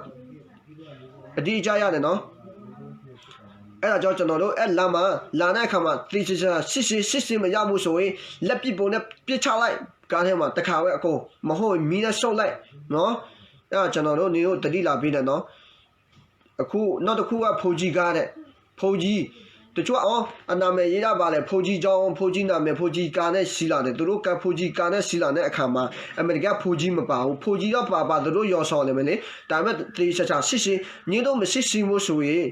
အတိအကျရတယ်နော် အဲ့ဒါကြောင့် ကျွန်တော်တို့ အဲ့လမ်းမှာ လာတဲ့အခါမှာ သေချာချာ စစ်ဆေး စစ်ဆေးမရဘူးဆိုရင် လက်ပစ်ဗုံးနဲ့ ပစ်ချလိုက် ကားထဲမှာ တစ်ခါပဲ အကုန် မဟုတ်ရင် မီးနဲ့ရှို့လိုက်နော် အဲ့ဒါ ကျွန်တော်တို့ နင်တို့ သတိလာပေးတယ်နော် အခု နောက်တစ်ခုက ဘုန်းကြီးကားတဲ့ ဘုန်းကြီး တချို့က အနာမည်ရေးတာပါလေ ဘုန်းကြီးကျောင်း ဘုန်းကြီးနာမည် ဘုန်းကြီးကားနဲ့ စီးလာတယ် သူတို့ကား ဘုန်းကြီးကားနဲ့ စီးလာတဲ့အခါမှာ အမေရိကန် ဘုန်းကြီးမပါဘူး ဘုန်းကြီးတော့ပါပါ သူတို့ရော်စော်နေမယ်လေ ဒါပေမဲ့ သေချာချာ စစ်ဆေး နင်တို့ မစစ်ဆေးဘူးဆိုရင်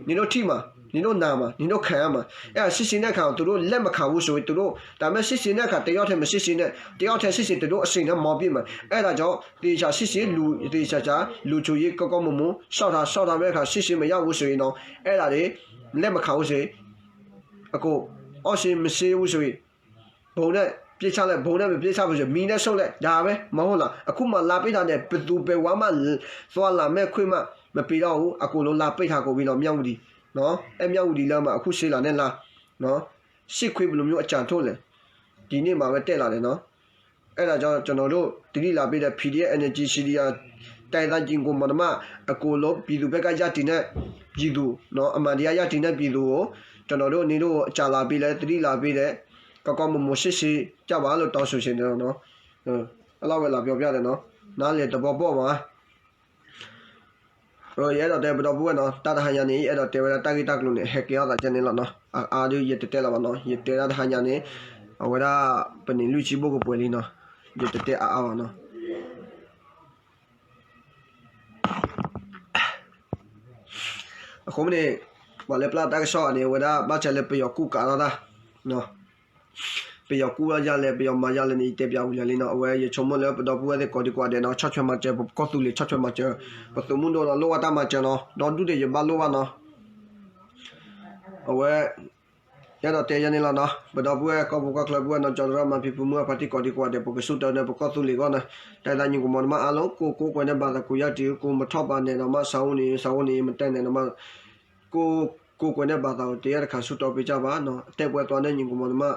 နင်တို့ ထိမှာ နင်တို့ နာမှာ နင်တို့ ခံရမှာ အဲ့ဒါ စစ်ဆေးတဲ့အခါ သူတို့ လက်မခံဘူးဆိုရင် သူတို့ ဒါပေမဲ့ စစ်ဆေးတဲ့အခါ တစ်ယောက်တည်း မစစ်ဆေးနဲ့ တစ်ယောက်တည်း စစ်ဆေး သူတို့ အစင်နဲ့ မောင်းပစ်မှာ အဲ့ဒါကြောင့် သေချာ စစ်ဆေး လူ သေချာချာ လူချိုရေး ကောင်းကောင်းမွန်မွန် လျှောက်ထား လျှောက်ထားမဲ့အခါ စစ်ဆေးမရဘူးဆိုရင်တော့ အဲ့ဒါတွေ လက်မခံဘူးဆိုရင် အကို အောက်စင်မဆေးဘူးဆိုရင် ဗုံးနဲ့ ပစ်ချလိုက် ဗုံးနဲ့ မပစ်ချဘူးဆိုရင် မီးနဲ့ရှို့လိုက် ဒါပဲ မဟုတ်လား အခုမှ လာပိတ်ထားတယ် ဘယ်သူ ဘယ်ဝါမှ သွားလာမဲ့ခွင့်မှ မပေးတော့ဘူး အကုန်လုံး လာပိတ်ထားကုန်ပြီနော် မြဝတီ နော် အဲ့ မြဝတီလမ်းမှာ အခု ဆင်းလာတဲ့လမ်း နော် စစ်ခွေး ဘယ်လိုမျိုး အကြံထုတ်လဲ ဒီနေ့မှာပဲ တက်လာတယ်နော် အဲ့ဒါကြောင့် ကျွန်တော်တို့ သတိလာပေးတဲ့ ပီႇတီႇအၢၣ်ဖ် အန်ယူၣ်အၣ်ချီႇ စီႇဒီဢၢၣ် တိုင်းရင်းသားညီကိုမောင်နှမ အကုန်လုံး ပြည်သူဘက်က ရပ်တည်တဲ့ ပြည်သူ နော် အမှန်တရား ရပ်တည်တဲ့ ပြည်သူကို ကျွန်တော်တို့ နင်တို့ကို အကြံလာပေးတယ် သတိလာပေးတယ် ကောင်းကောင်းမွန်မွန် စစ်ဆေးကြပါလို့ တောင်းဆိုချင်တယ်နော် အဲ့လောက်ပဲ လာပြောပြတယ်နော် နားလည်သဘောပေါက်ပါ ယအဲၣ်ဒိးတဲပဒီပုၢ်ဝဲၢ်နီၤ တၢ်တဟါညါန့ၣ် ယအဲၣ်ဒိးတဲဝဲဒၣ်တၢ်ဂ့ၢ်တၢ်ကျိၤန့ၣ် ဟဲကဲထီၣ်သးကဲန့ၣ်လီၤနီၤ အအါဒုးယတတဲလၢၤဘၣ်နီၤ ယတဲဒၣ်တဟါညါန့ၣ် အဝဲဒၣ် ပန့ၢ်လွံၢ်ဆံဘိၣ်ကပှဲၤလံနီၤ ယတတဲအါအါဘၣ်နီၤ အဃိန့ၣ် ပှၤလၢပျၢ်တၢ်ကစီၣ်ဂၤန့ၣ် အဝဲဒၣ်ဘၣ်ဆၣ်လၢပယီၤကူၣ်ကးထီၣ်တၢ်, ပယီၤကူၣ်ယၤလဲၣ် ပယီၤမၤယၤလဲၣ်န့ၣ် ယတဲပၠးဝံၤလၢာ်လံနီၤ. အဝဲယဆိကမိၣ်လၢပဒီပုၢ်ဝဲၢ်သ့ၣ်ကိးဒံကိးဂၤဒဲးနီၤ ဆီၣ်ထွဲမၤစၢၤ ပကီၢ်သူလ့ၤဆီၣ်ထွဲမၤစၢၤ, ပသုးမုၢ်ဒိၣ်ဒီးလိၣ်ဘၣ်တၢ်မၤစၢၤနီၤ, ဒီဒူၣ်ဒီးယဘၣ်လိၣ်ဘၣ်နီၤ. အဝဲ အဲၣ်ဒိးတဲယၤန့ၣ်လီၤနီၤ, ပဒီပုၢ်ဝဲၢ်ကီၢ်ပူၤကီၢ်ချၢပုၢ်ဝဲၢ်နီၢ်ကၠီတရၢ်မၤဖံးဖုမုၢ်အဖါတံၢ်ကိးဒံကိးဂၤဒဲး ပကစူၢ်တၢ်န့ၣ် ပကီၢ်သူလ့ၤအဂီၢ်နီၤ, တၢ်သးညီကမီၤနမးအါလီၤ ကိးကိးကွဲးန့ၢ်ဘၣ်သး ကိးယၢ်တံၤ ကိးမထီၣ်ဘၣ်နဲၣ်ဒီးမး ဆၢအိၣ်န့ၣ် ဆၢအိၣ်န့ၣ် မတဲနဲၣ်ဒီးမး ကိး ကိးကွဲးန့ၢ်ဘၣ်သးအိၣ် တယဲၢ်တခါ ဆူတီပ့ၤကၢ်ဘၣ်နီၤ, တဲပှဲၤသွါန့ၢ်ညီကမီၤနမး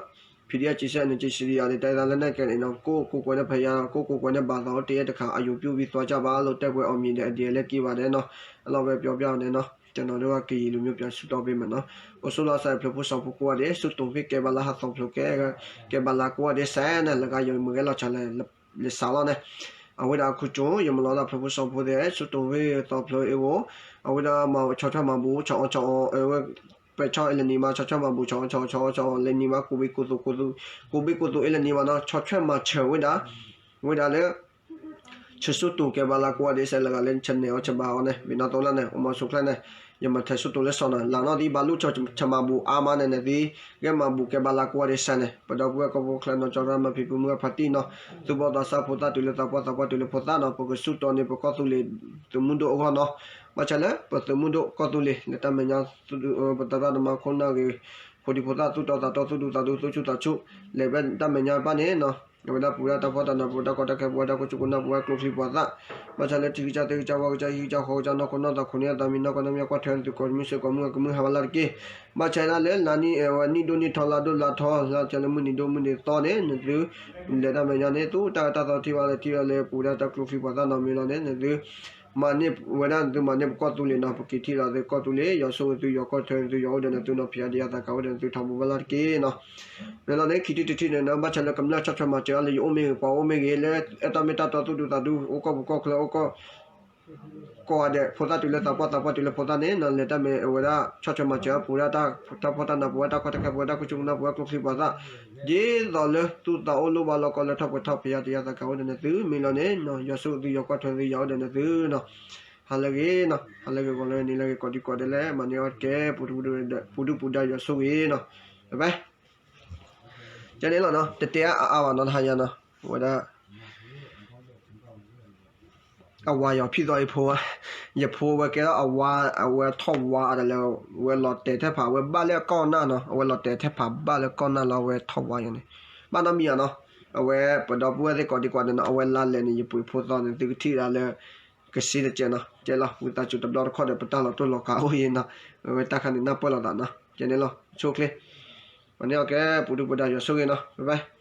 ဖံးဒံၣ်အကံစဲၣ်န့ၣ် ကံစရံယၤန့ၣ် တၢ်သးလၢနဲၣ်ကဲန့ၣ်နီၤ ကိး ကိးကွဲးန့ၢ်ဖဲယၤ ကိး ကိးကွဲးန့ၢ်ဘၣ်သးအိၣ် တယဲၢ်တခါ အယိာ်ပျိၢ်ဝံသွါကၢ်ဘၣ် လၢတဲပှဲၤအီၤမံၤဒီး အဒ်အလဲၣ်က့ၤဘၣ်ဒဲးနီၤ, အလီၢ်ဝဲပျီပျၢ်အီၤန့ၣ်နီၤ, တနီၤဒိၣ်ကယံာ်လူၤမ့ၢ်ပျၢ်ဆူတီပ့ၤမးနီၤ, အိၣ်ဆိးလီၤစးဖျိးဖိစီၤဖိကိးဂၤဒဲး ဆူတိၢ်ဖ့ၣ်ကဲဘၣ်လၢဟးသီဖျိးကဲ ကဲဘၣ်လၢကိးဂၤဒဲးစဲးန့ၣ် လၢကယီၤမုၢ်ဂဲၤလီၤဆၢလဲၣ် လၢစးလီၤန့ၣ်, အဝဲဒၣ်အခူၣ်ကၠိ ယမၤလီၤတၢ်ဖျိးဖိစီၤဖိသ့ၣ် ဆူတိၢ်ဖ့ၣ်သီဖျိးအ့ၣ်ဂိၣ်, အဝဲဒၣ်မၤဆီၣ်ထွဲမၤဘူၣ် ဆီၣ်အီၣ်ဆီၣ်အီ အဝဲ ပဲာ်ဆီၣ်အ့ၣ်လၢနံၤမး ဆီၣ်ထွဲမၤဘူၣ် ဆီၣ်အီၣ်ဆီၣ်အီ ဆီၣ်အီၣ်ဆီၣ်အီ လၢနံၤမး ကိးဘ့ၣ်ကိးသိး ကိးဘ့ၣ်ကိးသိးအ့ၣ်လၢနံၤမးနီၤ ဆီၣ်ထွဲမၤစၢၤဝဲဒၣ်, ဝဲဒၣ်လၢ ဆၢဆူတိၢ်ကဲဘၣ်လၢကိးဂၤဒဲးစဲးလၢဂၤလၢဆၢနဲၣ်အီၤဆၢဘၣ်အီၤန့ၣ် မ့ၢ်နီၢ်သိလၢန့ၣ် အိၣ်မၤဆိးချ့န့ၣ်, ယမၤထဲဆူတိၢ်လၢစီၤနီၤ လၢနီၢ်သံဘၣ်လိၣ်ဆၢမၤဘူၣ်အါမးန့ၣ်န့ၣ်သံ, ဂဲၤမၤဘူၣ်ကဲဘၣ်လၢကိးဂၤဒဲးစဲးန့ၣ် ပဒီပုၢ်ဝဲၢ်ကီၢ်ပူၤကီၢ်ချၢနီၢ်ကၠီတရၢ်မၤဖံးဖုမုၢ်အဖါတံၢ်နီၤ, သူၣ်ဘီၣ်သးစၢ်ဖိသၣ်တုၤလၢသးပှၢ်သးပှၢ်တုၤလၢဖိသၣ်နီၤ ပကစူၢ်တီန့ၣ် ပကီၢ်သူလ့ၤသုးမုၢ်ဒိၣ်အဂီၢ်နီၤ, ဘၣ်ဆၣ်လၢပသုးမုၢ်ဒိၣ်ကီၢ်သူလ့ၤ လဲၤတၢ်မဲာ်ညါ ပသရၣ်သမါခိၣ်နၢ်ဂ့ၤ, ဖိဒံဖိသၣ်သူၣ်တီသးတီ သူၣ်ဒူသးဒူ သူၣ်ဆူၣ်သးဆူၣ် လဲၤဝဲတၢ်မဲာ်ညါပၢ်န့ၣ်နီၤ, အဝဲဒၣ်ပဝဲဒၣ်တၢ်ဖှီၣ်တၢ်နး ပဝဲဒၣ်ကီတၢ်ခဲ ပဝဲဒၣ်ခိၣ်ဆူၣ်ခိၣ်နၢ် ပဝဲကျိချံပှၤသၣ်, ဘၣ်ဆၣ်လၢထံကစၢ်သ့ၣ်ကစၢ်ဝၣ်ကစၢ်ဟံၣ်ကစၢ်ဃီကစၢ် နီၢ်ခိနီၢ်သးခိၣ်န့ၢ်အသးမံၤ နီၢ်ကီၢ်နီၢ်မံၤကွၢ်ထွဲသုးကိးမုၢ်ဆ့ၣ်ကိးမုၢ်ဂၤကမုၢ်ဟးဝဲလၢ်တက့ၢ်, ဘၣ်ဆၣ်ဒၣ်လၢလါနံၣ် ဝဲနံၣ်ဒိၣ်နံၣ်ထီလါဒိၣ်လါထီ လၢဆၢလၢမုၢ်နံၤဒိၣ်မုၢ်နံၤသီန့ၣ် နသု လဲၤတၢ်မဲာ်ညါန့ၣ် သူတၢ်အၢတၢ်သီထံၣ်ဘၣ်လၢထံၣ်ဘၣ်လၢပဝဲဒၣ်တၢ်ကျိချံပှၤသၣ်နီတမံၤလီၤန့ၣ် နသု မၤန့ၢ်ဝဲဒၣ်နသုမၤန့ၢ်ပကီၢ်သူလ့ၤနီၤ ပက့ၤထံၣ်လီၤသုကီၢ်သူလ့ၤ ယွၤဆိၣ်ဂ့ၤသု ယွၤကွၢ်ထွဲသု ယွၤအိၣ်ဒီးနသုနီၤ ဖံးအါဒံအါသးကးအိၣ်ဒီးနသုထီဘိဘၣ်လၢ်တက့ၢ်နီၤ, မ့ၢ်လီၤန့ၣ် ခံထံၣ်တထံၣ်န့ၣ်နီၤ ဘၣ်ဆၣ်လၢကမျၢၢ်ဆီၣ်ထွဲမၤစၢၤအါလၢယအိၣ်မ့ၢ်ဂ့ၤ ပှၤအိၣ်မ့ၢ်ဂ့ၤ လၢအဲၣ်တၢ်မ့ၢ်တၢ်တီသူၣ်ဒူသးဒူ အိၣ်ကီၢ်ပူၤကီၢ်ချၢ အိၣ်ကီၢ် ကိးဂၤဒဲး ဖိသၣ်တုၤလၢသးပှၢ်သးပှၢ်တုၤလၢဖိသၣ်န့ၣ်နီၤ လဲၤတၢ်မ့ၢ်အဝဲဒၣ် ဆီၣ်ထွဲမၤစၢၤ ပဝဲဒၣ်တၢ်ဖှီၣ်တၢ်နး ပဝဲတၢ်ကီတၢ်ခဲ ပဝဲဒၣ်ခိၣ်ဆူၣ်ခိၣ်နၢ် ပဝဲကျိချံပှၤသၣ်, ဒ်သိးလၢသူၣ်သးအိၣ်လိၣ်ဘၣ်လီၢ်ကီၢ်လၢထီၣ်ပှဲၤထီၣ် ဖံးအါဒံအါသးကးအိၣ်ဒီးနသု မ့ၢ်လီၤန့ၣ် ယွၤဆိၣ်ဂ့ၤသု ယွၤကွၢ်ထွဲသု ယွၤအိၣ်ဒီးနသုနီၤ, ဟါလၢဂ့ၤနီၤ ဟါလၢဂ့ၤဂီၤလၢဂ့ၤနံၤလၢဂ့ၤ ကိးဒံကိးဒဲးလၢ မၤန့ၢ်အီၣ်တကဲ ပူၤဒုၣ်ပူၤဒါယွၤဆိၣ်ဂ့ၤနီၤ, ဘၣ်ဘၣ် ကဲန့ၣ်လီၤနီၤ တတဲအါအါဘၣ်နီၤ တဟါညါနီၤ ဝဲဒၣ် အဝၤယီၤဖံၣ်သီအံၤဖိ, ယဖိဝဲကဲထီၣ်အဝၤ အဝဲထီၣ်ဝါဒီးလၢ ဝဲလီၤတဲာ်ထဲဖး အဝဲဘၣ်လၢကီၢ်နၢ်နီၤ အဝဲလီၤတဲာ်ထဲဖးဘၣ်လၢကီၢ်နၢ်လီၤ အဝဲထီၣ်ဝါယီၤန့ၣ် ဘၣ်နီတမံၤဧါနီၤ, အဝဲပဒီပုၢ်ဝဲၢ်သ့ၣ်ကိးဒံကိးဒဲးနီၤ အဝဲလါလဲၤန့ၣ် ယပှ့ၤဖိသီန့ၣ် သုကထံၣ်ဒၣ်လၢ ကစ့တကဲးနီၤ ကဲလီၤ ဝံသးစူၤတဘျီတခီၣ်ဒီး ပတၢ်လီၤတိၢ်လီၤကးအိၣ်အံၤနီၤ, အဝဲတၢ်ခါန့ၣ် နၢ်ပၢၢ်လိာ်သးနီၤ ကဲန့ၣ်လီၤ ဆိချ့ ပှၤန့ၢ်အီၣ်ကဲ ပူၤဒုၣ်ပူၤဒါယွၤဆိၣ်ဂ့ၤနီၤ bye bye